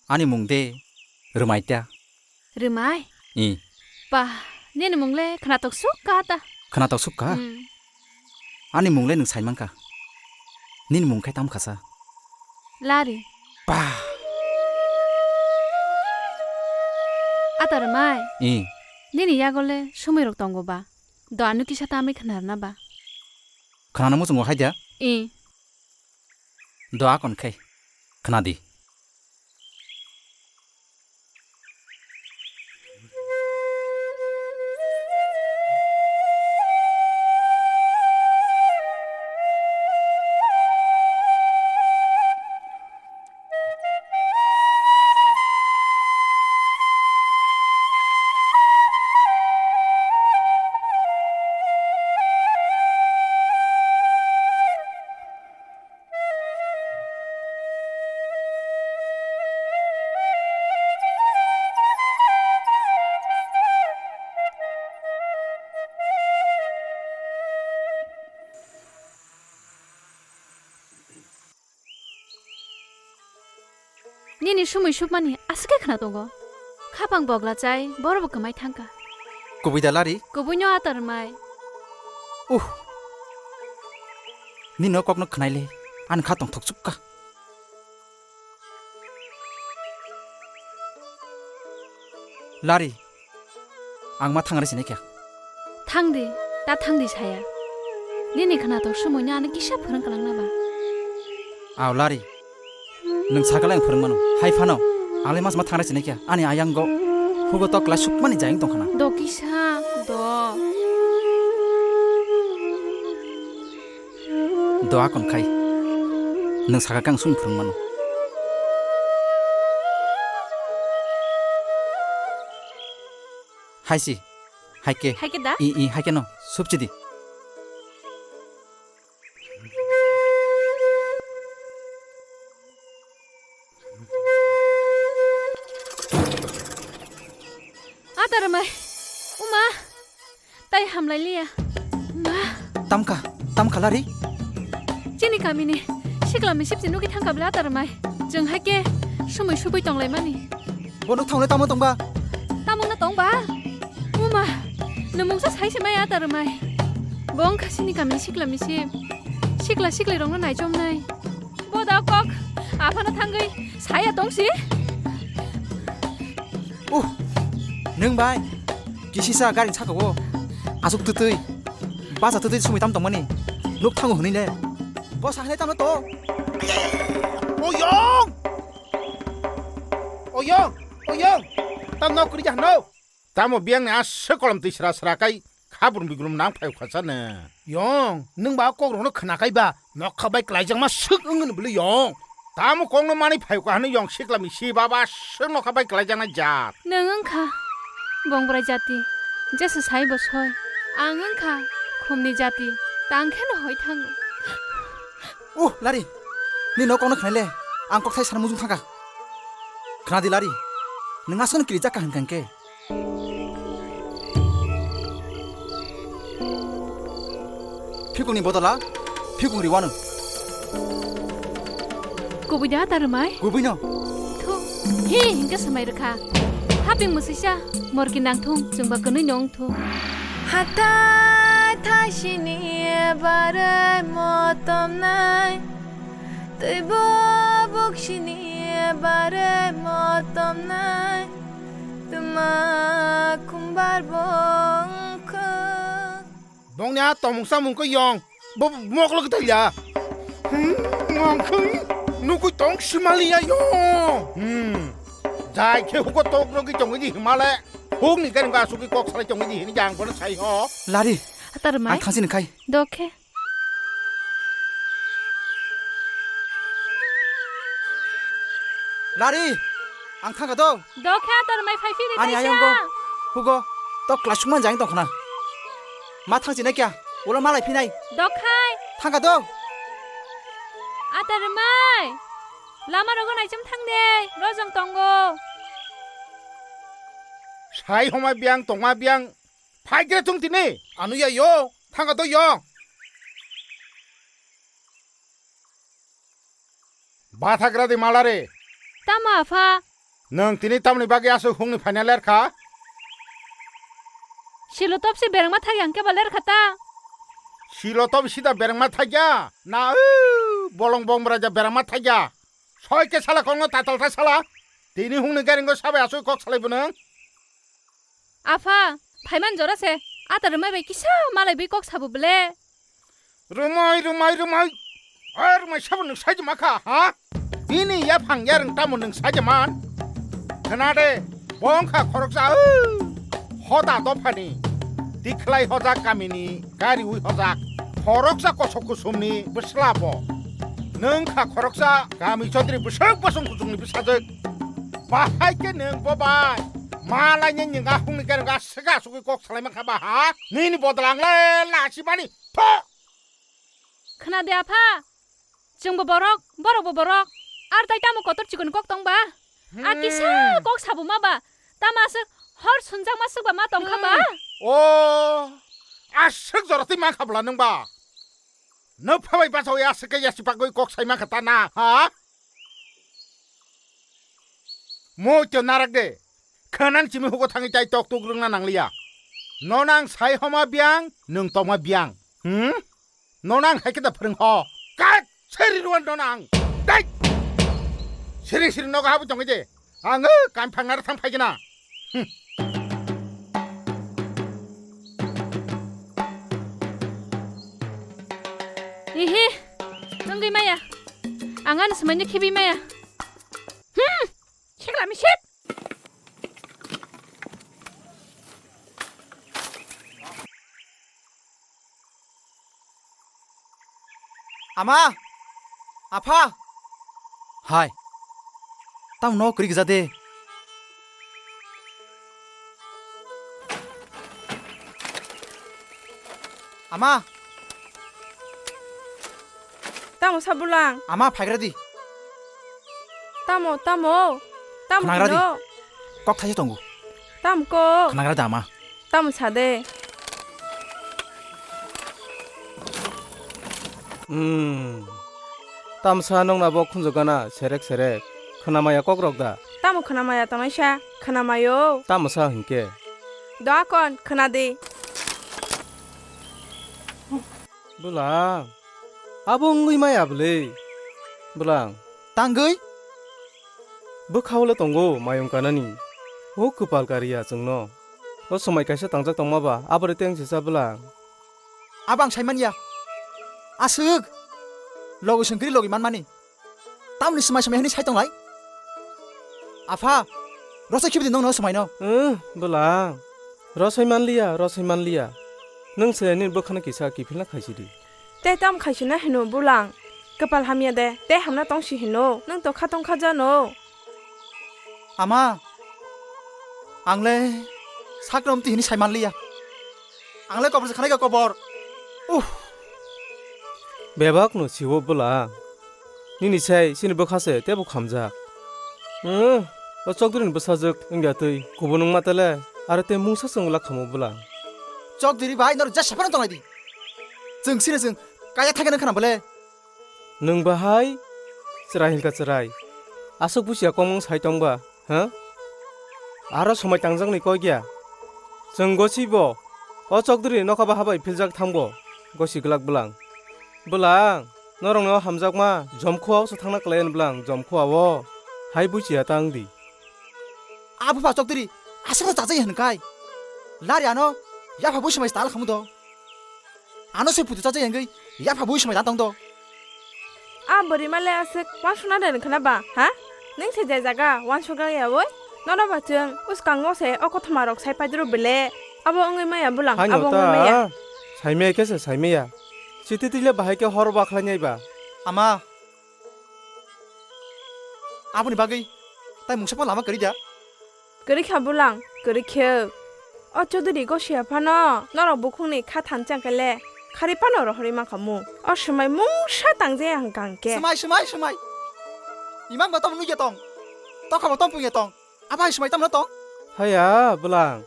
Ani mung de Rwmai ta. Rwmai? I. Pa, nini mung le khwnatok suk kha ta. Khwnatok suk kha? Hmm. Ani mung le nwng sai man kha. Nini mung khe tamo kha sa? Lari. Pa. Ata Rwmai. I. Nini yago le sumui rok tongo ba? Do ano kisa tamwi khwna rwna ba? Khwnana muchungo hai da? I. Do akon khai. Khwna di. Nini sumui supmani aswk khe khwna tongo. Khapang bogla chai, borok bo kwmai thangkha. Kubui da Lari? Kubui no Ata Rwmai. Uh. Nini o kokno khwnai le, ani kha tongthok chukka. Lari, ang ma thangre sini kya? Thangdi, ta thangdi saya. Nini khwnatok sumui no ano kisa phwrwng kwlang na ba? Aw Lari, nwng sakala ang phwrwng mano. Hai phano, ang le mas ma thangre sini kya? Ani ayang go, hugo tok lai sukmani jayang tongkhana. Do kisa, do. Doa kon khai. Nwng saka kang sung phwrwng mano. Hai si, hai ke. Hai ke da? I, i, hai ke no. Supchi di. Ata Rwmai, uma, tai hamlai liya. Ma. Tamkha, tamkha Lari? Chini kamini sikla misip si nugi thangkha bla Ata Rwmai. Jwng hai ke sumui supui tonglai mani. Bo nuk thangle tamo tongba? Tamo na tongba? Uma, nwng mungsa sai se mai Ata Rwmai. Bo wngkha chini kamini sikla misip. Sikla siklai rokno naichomnai. Boda kok, aphano thangwi saya tongsi. Uh, nwng bai kisisa gari saka o asuk twtwi, basa twtwi sumui tam tongmani nuk thango hwnwi le. Bo sahnai tamo to. Oyong! Oyong! Oyong! Tam nok kuri jahno? Tamo biyangni aswk kolom twi sra sra kai kha brum bigrum nang phaio kha chane. Yong, nwng ba kok rokno khna kai ba, nokha bai klaijakma swk wngwi bwlwi yong. Tamo kokno manwi phaio kha hwnwi yong sikla misi baba aswk nokha bai klaijaknai jat. Nwng wngkha bongbrai jati, jesa sai bo soi. Ang wngkha khumni jati, tang kheno hoi thango. Uh, Lari, ni nok kokno khna le, ang kokthai sana mujung thangkha. Khna di Lari, nwng aswkno kirijak kha hwnkha hwnkhe. Phikungni bodola Phikung riwano. Kubui da ta rwmai? Kubui no. Thu. Hi, hingke samai rwkha. Haping mwswisa, morki nangthung, chwngba kwnwi no wngthung. Hatai thaisini barwi motom nai, twibo buksini barwi motom nai, tuma khumbar bongkha. Bongni a tomung samung khe yong. Bo moklo khe taiya. Hmm, mangkhai nukui tong simaliya yo. Hmm. Jai khe huko tok rogwi tongwi di himale. Hukni gani ba asugwi kok salai tongwi di hini jang bono sai ho. Lari. Hatar mai. Ang thangsi nungkhai. Dokhe. Lari, ang thangkha do. Dokhe atar mai phai phini. Ani taisa. Ayang go, hugo, to class man jang tongkhna. Ma thangsi na kya? Ulo malai phinai. Dokhai. Thangkha do. Atar mai. Lama rogo naichum thang de, rojong tongo. Sai homa biang, tongma biang. Phai kre thung tini. Anu ya yo, thangkha do yo. Bathagra di malare. Tamo apha? Nwng tini tamni bagwi aswk hukni phaina lerkha? Silo topsi berengma thagi ang keba lerkha ta. Silo top sida berengma thagya? Na, u, bolong bong braja berengma thagya? Soi ke sala kokno tatal ta sala. Tini hukni garingo sabai aswk kok salai bo nwng? Apha, phaiman jora se, ata rwmai bai kisa malai bai kok sabo ble. Rwmai, rwmai, rwmai. Ai rwmai sabo nwng saidi makha, ha? Bini yaphang yarwng tamo nwng saidi man? Khna de, bo wngkha khoroksa, o, hoda dophani. Tikhlai hojak kamini, gari ui hojak. Khoroksa kosok kusumni bwsla bo. Nwng kha khoroksa kami chodri bwswk bosong kuchukni bwsajwk. Bahai khe nwng bo bai. Malai ni nwng ahung ni gari ga swka swkwi kok salai mankha ba ha? Nini bodol ang le lachimani. Tho! Khna de apha. Chwng bo borok, borok bo borok. Ar tai tamo kotor chikon kok tong ba? A kisa kok sabo ma ba? Tamo aswk hor sunjak ma swk ba ma tong kha ba? Hmm. O, aswk jora twi mankha bwla nwng ba? Nwng phabai bachawi aswk khe yasi bagwi kok sai mankha ta na, ha? Moi to narak de. Khanan chimi hugo thangwi tai tok tok rwngna nangliya. No nang sai homa biang, nwng tongma biang. Hmm? No nang hai khe da phwrwng ho. Kat seri ruan no nang. Dai! Siri siri nogo habu tongwi de. Ang o kam phang nara thang phai gana. Hmm. Ihi, nungwi maya. Ang ani swmaino khibi maya. Hmm, sikla mi sip. Ama! Apha! Hai. Tamo no kwrwi gwja de. Ama! Tamo sa bulang? Ama, phaigra di. Tamo, tamo? Tamo khnagra di. Hino? Kok thaisa tongo. Tamo ko? Khnagra da, ama. Tamo sa de. Hmm. Tamsa nongna bo khunju gana serek serek. Khnamaya kok rok da? Tamo khnamaya tongnaisa? Khnamayo. Tamsa hinkhe? Do akon, khna di. Bwlang, abo wngwi maya bwle? Bwlang. Tangwi? Bwkhao le tongo mayung kanani. O kwpal kariya chwngno. O swmai kaisa tangjak tongma ba, aboni tei wngse cha bwlang. Abo ang sai manya. Aswk. Logi sengkri logi manmani. Tamni swmai swmai hwnwi sai tonglai? Apha, rosai khibidi nongno swmaino. Wng, bwlang. Rosai manliya, rosai manliya. Nwng se nini bwkhano kisa kiphilna khaisidi. Tei tam khaisina hino bwlang. Kwpal hamya de, tei hamna tongsi hino. Nwng to kha tong kha jano. Ama, ang le sakno amtwi hwnwi sai manliya. Ang le kobor se khanai kha kobor. Uh. Bebak no siwo bwla. Nini sai chini bwkha se tebo khamjak. Hmm, o chokdri ni bwsajwk wngya twi kubun wngma tele, aro tei mungsa chwng wla khamo bwla. Chokdri bai norok jesa phano tonglai di. Chwng sini chwng Kaya thangkhe nang khana bole. Nwng bahai chwrai hilka chwrai. Aswk busia kongmung sai tongba, ha? Aro somai tangjakni kok ya. Chwng gosibo o chokdri nokha baha bai philjak thangbo, gosi glak bwlang. Bwlang, norokno hamjakma jomkhua o thangna kwlai bwlang, jomkhua o hai busia tang di. A bupha chokdri aswkno chajai hwnkai. Lari ano yapha bui somai tal khamu do. Ano se putu chajai hwngwi yapha bui somai dan tong do. A bwrwi male aswk wansukna de khna ba, ha? Nwng se je jaga wansukya oi? Nono ba chwng uskango se o kothoma rok sai paidru bele. Abo wngwi maya bwlang, Haino abo wngwi maya. Ta, saimaya khe se saimaya. Chiti tile bahai khe hor bakhlai nai ba. Ama. Aboni bagwi tai mungsa pha lama kwrwi da? Kwrwi kha bwlang, kwrwi khe. O Chaudhary Gosia phano norok bukhukni kha thansa khe le khari phano rohorwi mankha mu. O swmai mungsa tangjaya hwnkha hwnkhe. Swmai, swmai, swmai. Imang bo tamo nukya tong. Tokha bo tamo pungya tong. Abo hai swmai tamo tong? Haya, bwlang.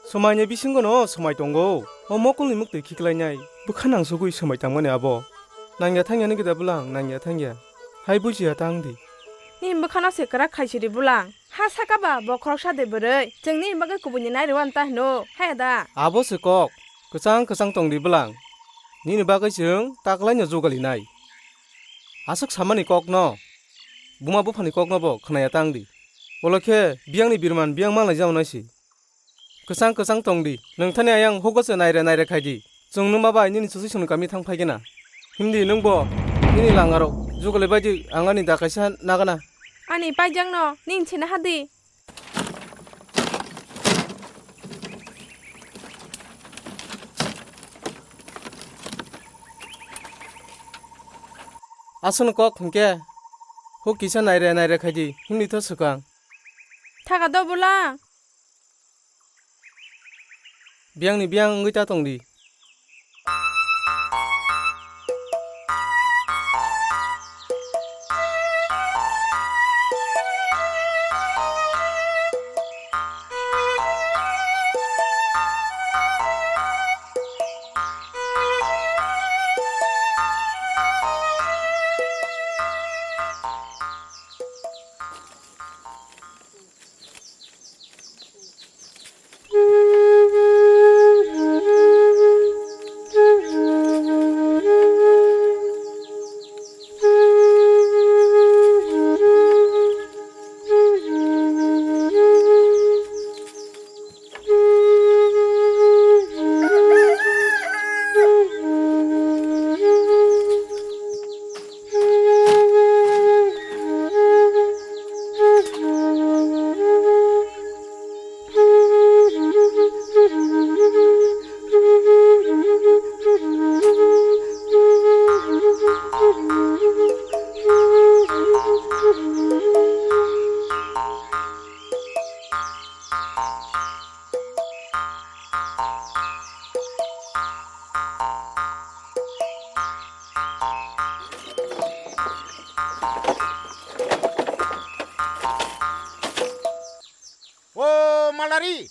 Swmaini bisingo no swmai tongo. O mokolni muktwi khiklainai. Bwkha nangsugwi swmai tangmani abo. Nangya thangya nigida bwlang, nangya thangya. Hai bujiya tang di. Nini bwkhano se kwrak khaisiri bwlang. Ha saka ba bo khoroksa de bwrwi. Chwng nini bagwi kubuini nai rwna ta hino. Haya da. Abo se kok. Kwchang kwchang tong di bwlang. Nini bagwi chwng taklaino jugalinai. Aswk samani kokno. Buma buphani kokno bo khwnaya tang di. Ulo khe biyangni birman biyang manlai jao naisi. Kwchang kwchang tong di. Nwng thani ayang hugo se naire naire khai di. Chwng nwma bai nini susi swnwi kami thang phai gana. Himdi nwng bo nini langarok jugalai bai di, ang ani da kaisa nagana. Ani paijak no nini sina hadi. Aswkno kok hwnkhe huk kisa naire naire khai di, himdi tho swkang. Thaga do bwla. Biyangni biyang wngwi ta tong di. O Malari!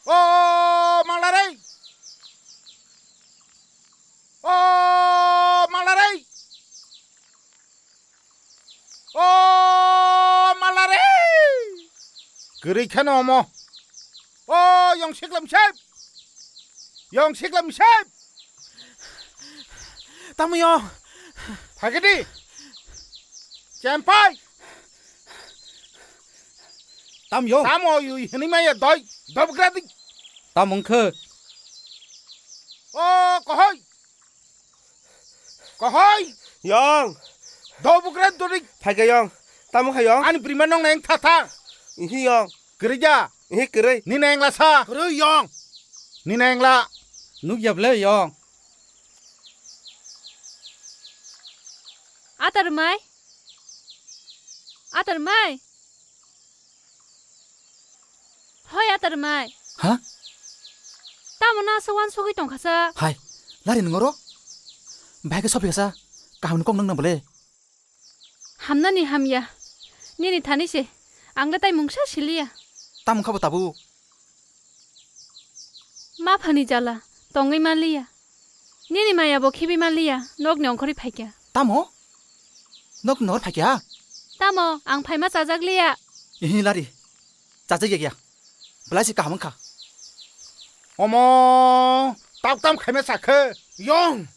O Malari! O Malari! O Malari! Kwrwi kheno omo. O yong siklam sep. Yong siklam sep. Tamo yong. Phagidi. Chempai. Tam yong. Tamo yui hini maya doi. Dobgradi. Tam wngkhe. O kohoi. Kohoi. Yong. Dobugre dorik. Phaikhe yong. Tamo kha yong. Ani brima nong neng tha tha. Ihi yong. Kwrwi ja. Ihi kwrwi. Ni neng la sa. Kwrwi yong. Ni neng la. Nukya ble yong. Atar mai. Atar mai. Hoi, atar mai. Ha? Tamo no aswk wansugwi tongkha sa? Hai, lari nung oro? Bahai khe sophi kha sa? Kaham ni kok nung na bole? Hamnani hamya. Nini thani se. Ang le tai mungsa siliya. Tamo wngkha bo tabuk? Ma phani jala, tongwi manliya. Nini maya bo khibi manliya, nokni ongkhorwi phaikha. Tamo? Nokni nohor phaikha? Tamo, ang phaima chajakliya. Ihi lari. Chajak ya ya. Belai se kaham wngkha. Omo, tabuk tam khaima sakhe. Yong.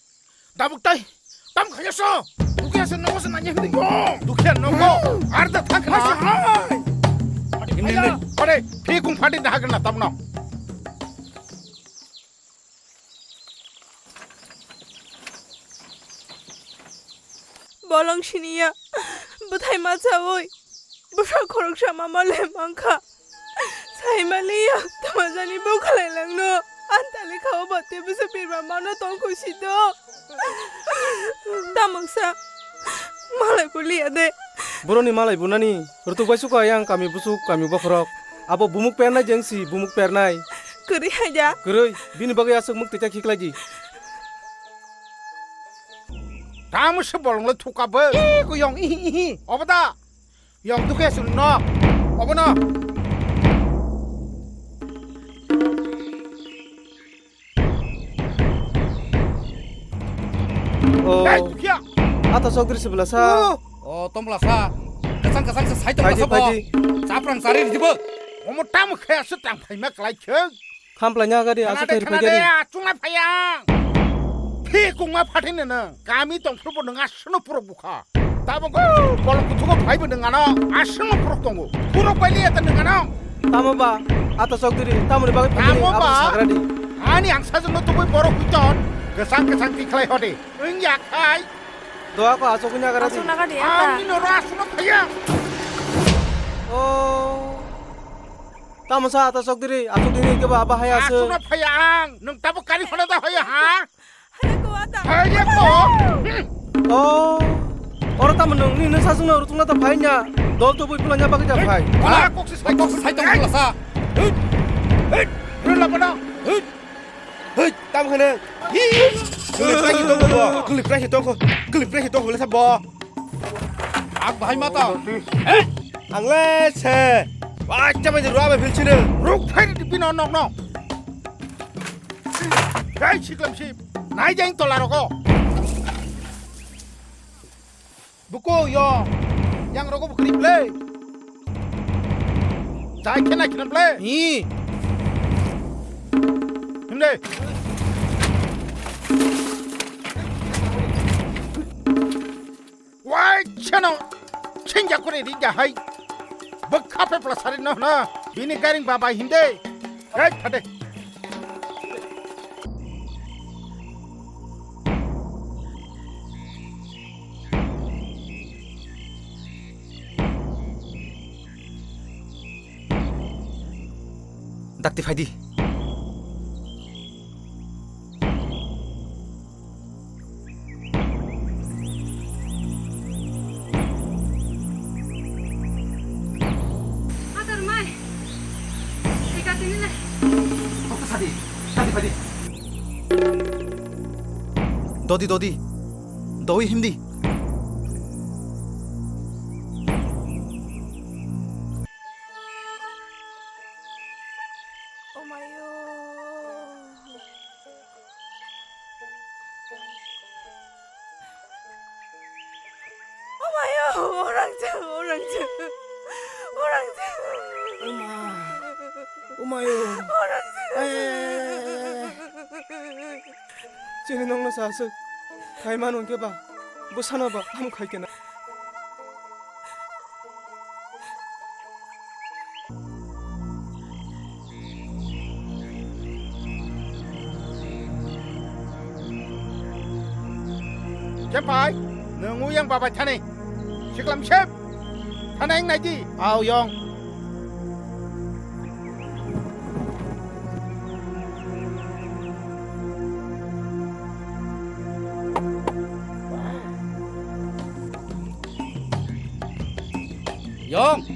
Dabuk tai. Tam khaya so. Dukhiya se nogo se nanya hindi yong. Dukhiya nogo. Arda thang khna. Hai, hai. Ini, ini. Ore, phi kung phati dah kena tam no. Bolong siniya, bwthai machawi, bwsa khoroksa mama le mankha. Saimaliya, tamajani bwkhalai langno. Antali khao bate bwsa pirma mano tongkhu sito. Tamoksa, malai buliya de. Boroni malai bunani, rutuk bai suka yang kami busuk, kami bokhorok. Abo bumuk pernai jengsi, bumuk pernai. Kwrwi hai da. Kwrwi, bini bagwi aswk muk tita khiklai di. Tamo se bolong le thuka bo. Ih, ko yong, ihi, ihi. Obo da. Yong dukhe sun no. Obo no. Oh. Dai dukhiya. Ata chokdri se belasa. Oh. Oh, tong belasa. Kasang kasang se sai tong belasa bo. Phaidi, phaidi. Chaprang chari di bo. Omo tamo khe se tang phaima klai khe. Khamplaina gari, aswk khairwi phai gari. Achungna phayang. Phi kungma phathini nang. Kami tongphuru bo nang aswkno purok bukha. Tabo go bolong kuthugo phaibo nang ano aswkno purok tongo. Purok bai liya ta nang ano. Tamo ba, ata chokdiri, tamoni bagwi phai. Tamo ba. Sagradi. Ani ang sajwkno tubui borok huiton. Kesang kesang tikhlai hode. Wng ya khai. Doa ko aswk wngya gara di. Aswk naga di, ata. Ani noro aswkno phayang. Oh. Tamo sa ata sok diri, asok diri ke ba, ba hai asok. Asok na phaya ang, nung tabo kari phone da hoya ha? Haya ko ata. Haya ko. Oh. Oro tamo nung ni nung sasung na rutung na ta phai nya. Dol to bui pula nya bagwi ta phai. Wala kok se sai kok se sai tong pula sa. Hei. Hei. Rula bana. Hei. Hei, tam khane. Hi. Kuli prai hi tong bo. Kuli prai hi tong. Kuli prai hi tong le sa bo. Ang bahai mata. Eh? Ang le se. Wah, coba di ruwa bai phil sini. Ruk phai di pino nok nok. Hei, siklam sip. Nai jeng tola roko. Buku yo. Yang roko bukri ble. Jai khena khena ble. Hi. Himde. Wai, chano, chinja kore ri ja hai. Bwkha pe plasari no na, bini garing baba hinde. Hei, thade. Dakti phaidi. Atar mai. Eka tini le. Kok sadi. Sadi padi. Dodi, dodi. Doi himdi. Omayo. Omayo, orang jeng, orang jeng, orang jeng. Oma, omayo. Orang jeng. Ay, ay, ay, ay, ay. Chini nongno sa aswk khai mano hwnkhe ba, bwsano ba ham khai kena. Khe pai, nwng uyang babai thani. Siklam sep. Thana wng nai di. Au yong. Yong,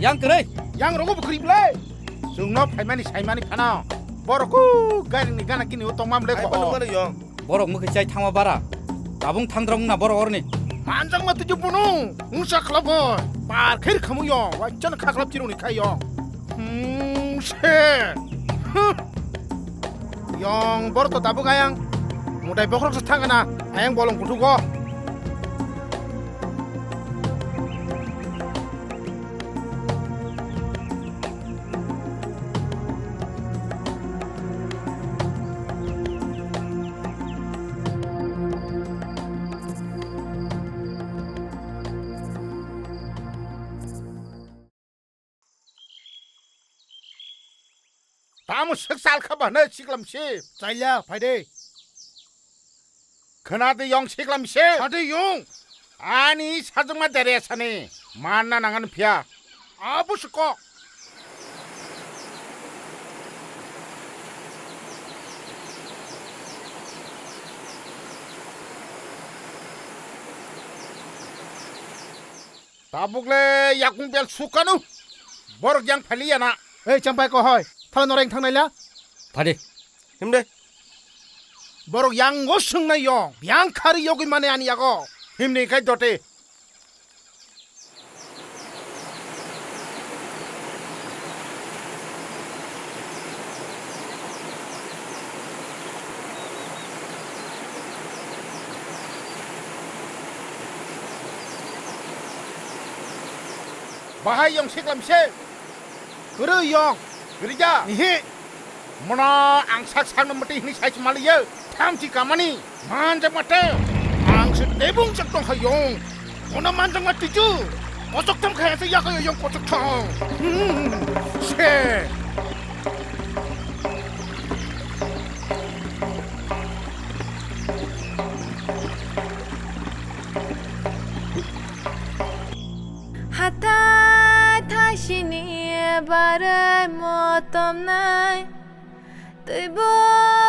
yang kwrwi. Yang rogo bwkhri ble. Chwngno phaimani saimani phano. Borok ku garini gana kini o tongmam le ko. Yong. Borok mwkhwi chai thangma bara. Tabung thangdrong na borok orni. Manjak ma tuju bunu. Musa khlabo. Par khair khamu yong. Waichana khaklap chiruni khai yong. Hmm, se. Huh. Yong, borok to tabuk ayang. Mutai bokhorok se thangana. Ayang bolong kuthuk o. Tamo swk chal kha ba hwnwi siklam se. Chaya, phai de. Khna de yong siklam se. Phai de yong. Ani sajwkma dere sani. Manna nangan phiya. Abo se kok. Tabuk le yakung bel sukanu. Borok yang phali yana. Ei, champai ko hoi. Thala noreng thangnai la? Phadi. Himde. Borok yang go swngnai yong. Yang khari yogwi mane ani yago. Himni kai dote. Bahai yong siklam se. Kwrwi yong. Kwrwi ja. Ihi. Mono ang sak sakno mwtwi hwnwi sai se maliyo. Thamchi kamani. Manjak mate. Ang se tebung chak tong kha yong. Mono manjak mate chu. Kochok tham kha se yakayo yong kochok tham. Hmm. Se. Hathai thaisini barwi motomnai, twibo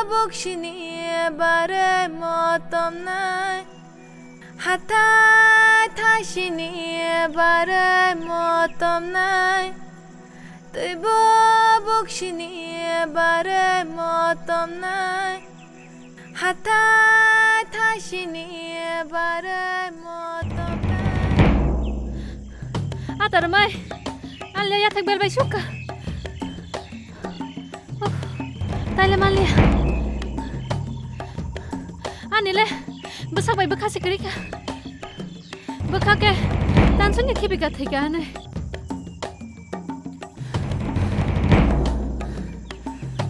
buksini barwi motomnai. Hathai thaisini barwi motomnai, twibo buksini barwi motomnai. Hathai thaisini barwi motomnai. Atar mai, anle yathek belbai sukha. Uff, taile manliya. Ani le bwsak bai bwkha se kwrwi kha. Bwkha khe tansukni khibi kha thwi kha hinwi.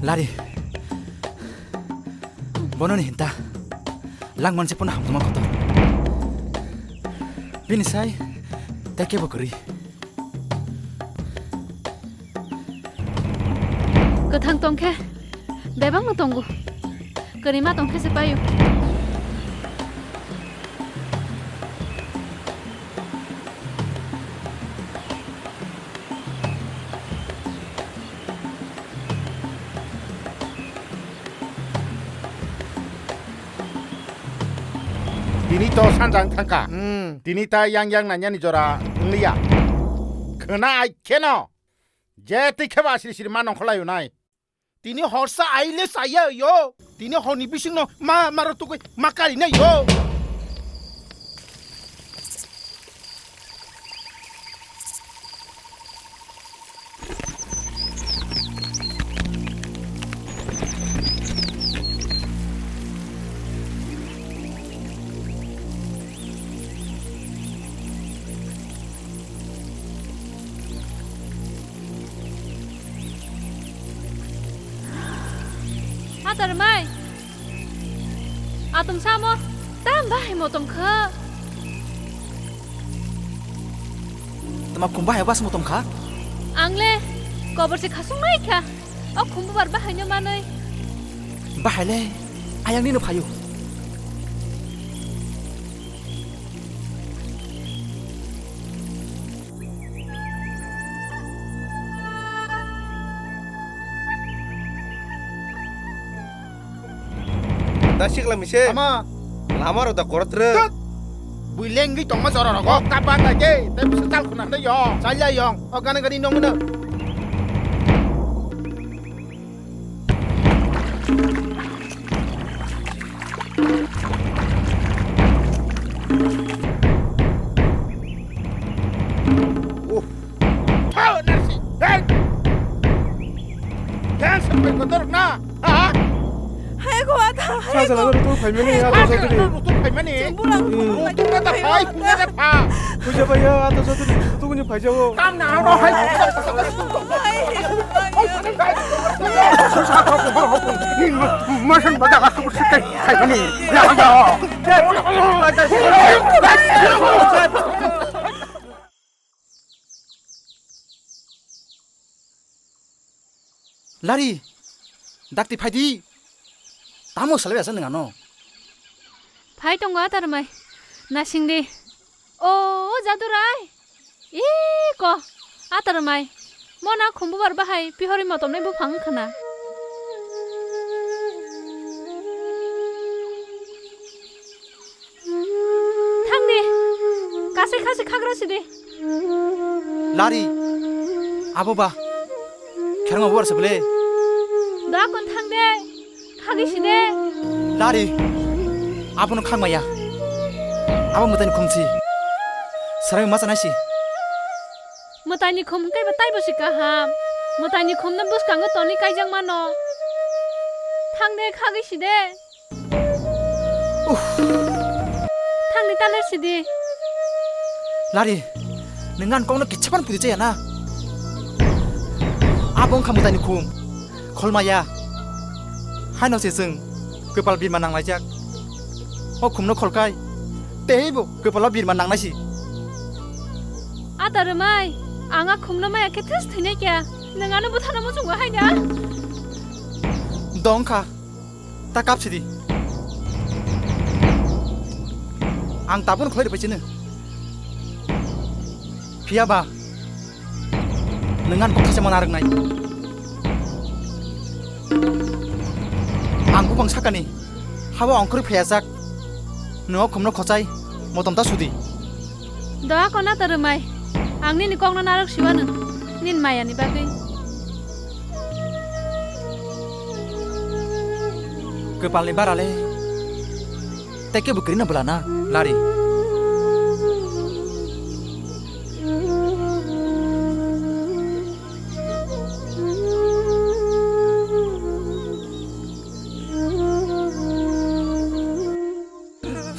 Lari. Bono ni hinta. Langman se pono hamtoma kotor. Bini sai tei kebo kwrwi. Kwthang tong khe bebakno tongo. Kwrwima tong khe se paio. Tini to sanjang thangkha. Hmm. Tini ta yang yang nanyani jora wngliya. Khwna ai kheno. Je twi kheba siri siri ma nongkhorlai unai. Tini horsa aile saya yo. Tini horni bisingno ma maro tukui ma kari na yo. Atar mai. Atum samo tam bahai motom kha. Tama kum bahai bas motom kha? Ang le kobor se khasung nai kha. O khum bubar bahai no manoi. Bahai le ayang nino phaio. Da sikla mise. Ama. Lama rok da korot re. Tut. Bui lengwi tongma jora rogo. Kok ta ban da ke. Te bisa tal khuna da yo. Chal ya yong. O gana gani nong na. Uff. Thau, narsi. Hei. Bai kotor na. Ha? Hai ko ata, hai Sa jala ko. Rutu phaimani, Hai ata ko. Jotoni. Rutu phaimani. Chwng bulang Hmm. bulang Rutu lagi na da phaimani. Phai, phai da pha. Puja bhaiya, ata jotoni, rutu kuni phai jawo. Kam na, ano hai. Hai, hai, hai. Ni ma-, masan bada ka tu sikai phaimani. Ya, ya. Lari, dakti phaidi. Tamo salai asa nang ano. Phai tongo atarmai. Nasing di. O, o Jadurai. Iko. Atarmai. Mona khumbubar bahai pihori motomnai buphang khana. Thangdi, kasai khasi khagra sidi. Lari, abo ba, kherang abo arsa bele. Dakon thangde, khagi side. Lari, abono khangmaya. Abo mwtaini khumsi. Sarai ma chanai si. Mwtaini khum kaiba taibo si kaham. Mwtaini khumno bwskango toni kaijak mano. Thangde, khagi side. Uff. Thangni taler sidi. Lari, nwng ani kokno kitsa phano pudi chaya na? Abo wngkha mwtaini khum, kholmaya. Haino se chwng kwpal birma nanglaijak. O khumno kholkai, teibo kwpalo birma nangnai si. Ata rwmai, ang a khumno maya khe thus thwinai kya. Nwng ano bwthano muchungo hai na? Dong kha. Ta kap sidi. Ang tabukno khlai rwbai chini. Phiya ba, nwng ani bwkha se mana rwngnai. Ang bupang sakani, hawa ongkhorwi phaiya jak. Nwng o khumno khochai, motom ta sudi. Doa kona ta rwmai, ang nini kokno narwk siwano, nini mayani bagwi. Kwpalni bara le, tei kebo kwrwino bwla na, Lari.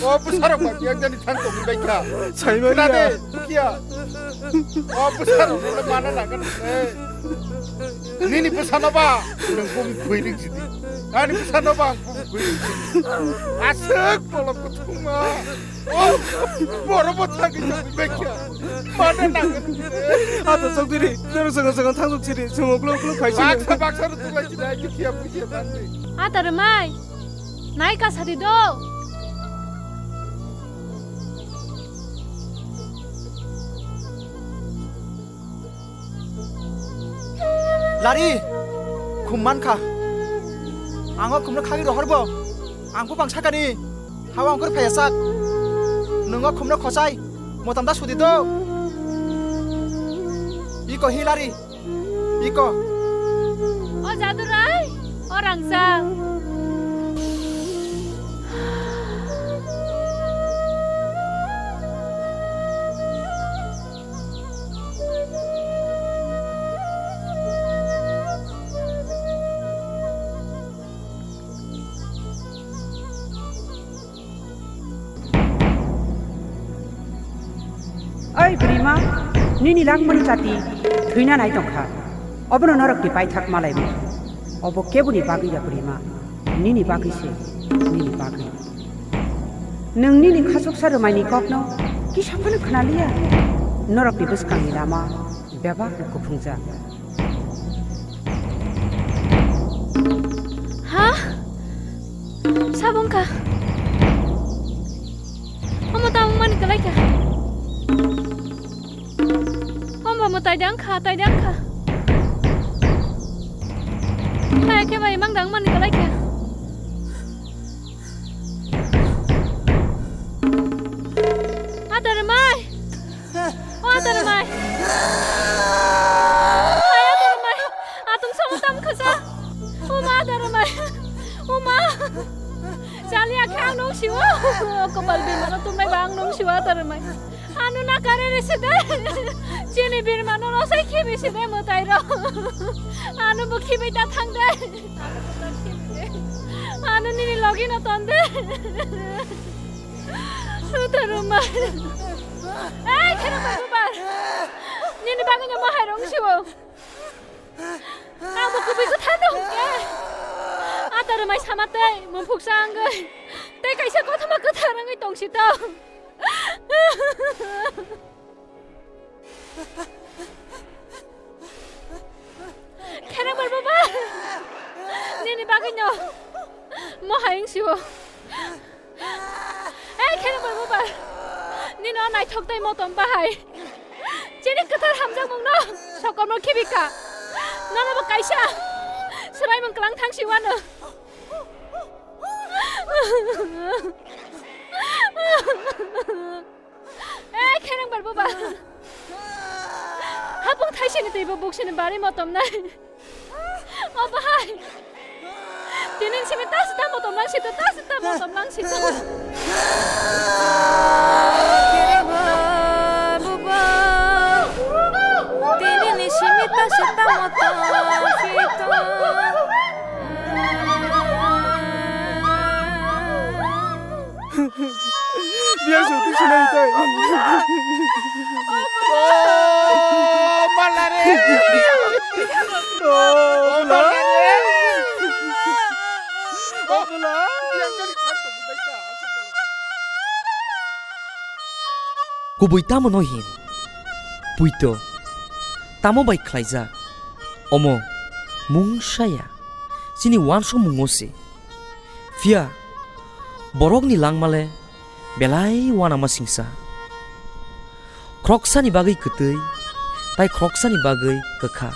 O bwsarok ba biyak jani thang tongwi bai kha. Saimanya. Khna de, Dukia. O bwsarok no mana nangani. Nini bwsano ba nwng bum khwi ring sidi. Ani bwsano ba ang bum khwi ring sidi. Aswk bolong kuthuma. O boro bo thangwi tongwi bai kha. Mana nangani. Ato chokdiri, noro songo songo thang sok sidi, songo klo klo phai sidi. Baksa baksa ro tulai sidi, Dukia bujiya tangwi. Ata rwmai. Nai ka sadi do. Lari, khum man kha. Ang o khumno khagwi rohor bo. Ang bupang sakani. Hawa ongkhor phaiya sak. Nwng o khumno khochai. Motam da sudi do. Iko hi Lari. Iko. O Jadurai, o Rangchak. Oi bwrwima, nini langmani chati thwina nai tongkha. Obono norokni paithak malaibo. Obo keboni bagwi ya bwrwima, nini bagwi se, nini bagwi. Nwng nini khachuksa rwmaini kokno kisa phano khwnaliya. Norokni bwskangni lama bebak no kuphungjak. Ha? Sabo wngkha? Omo ta wngmani kwlai kha. Omo bo taida wngkha, taida wngkha. Hai khe bai mang da wngmani kwlai kha. Adarmai! O Adarmai! Ai Adarmai! Atung samo tam khasa! O ma Adarmai! O ma! Chali akhe ang nung siwa! O kopal bimano tumai ba ang nung siwa Adarmai! Anu na kare rese de! Chini birmano rosai khibi side mwtai rok. Ano bo khibi ta thang de. Ano nini logi no ton de. Utaruma. Ai, kheno bai bubar. Nini bagwi no bahai rong siwo. Ang bo kubui ko thando hwnkhe. Ata rwmai sama tei mumphuk sa wngwi. Tei kaisa kothoma kwthar wngwi tong si to. Kherang bar baba. Nini bagwi no. Mo hayung siwo. Ei, khe nang bai bubar. Nini o naithok tei motom bahai. Chini kwthar hamjakmung no sokomor khibika. Nono bo kaisa swraimung kwlang thang si wano. Ei, khe nang bar bubar. Hapung thaisini teibo buksini bari motom nai. O bahai. Tini simi ta sita motom lang sita, ta sita motom lang sita. Tini ni simi ta sita motom sita. Biar suatu sinai tai. Oh, malare. Oh, malare. Oh, malare. Kubui tamo no hin? Puito. Tamo bai khlaijak? Omo mungsa ya. Chini uansukmungo se. Phiya borokni langmale belai uanama singsa. Khoroksani bagwi kwtwi, tai khoroksani bagwi kwkha.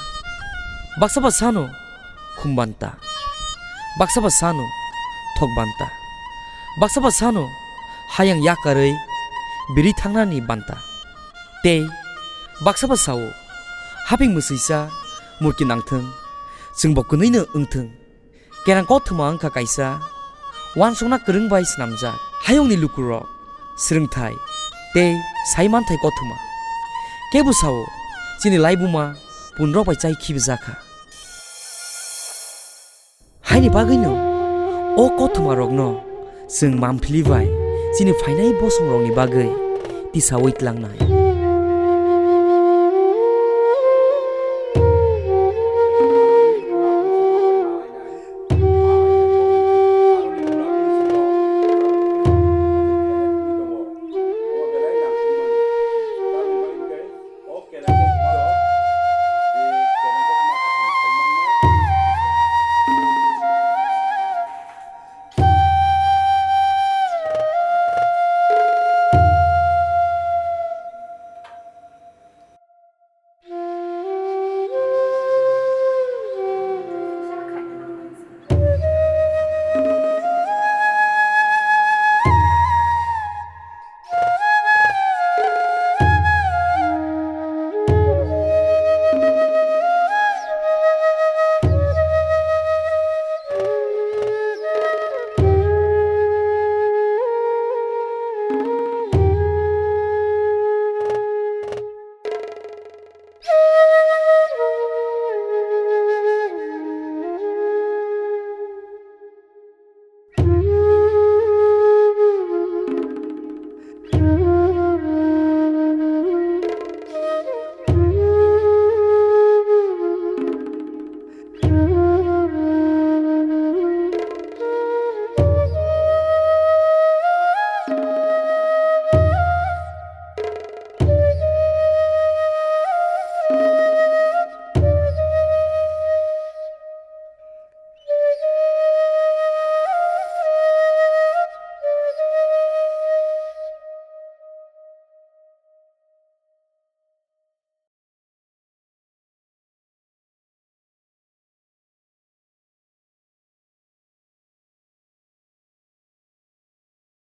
Baksa ba sano khum banta, baksa ba sano thok banta, baksa ba sano hayang yakarwi biri thangnani banta. Tei baksa ba sao, haping mwswisa murki nangthwng, chwngbo kwnwino wngthwng. Kerang kothoma wngkha kaisa uansukna kwrwng bai swnamjak hayungni lukurok, swrwngthai tei saimanthai kothoma. Kebo sao chini laibuma punrok bai chai khibijakha. Haini bagwino o kothomarokno chwng Mamphili bai chini phainai bosongrokni bagwi tisaui tlangnai.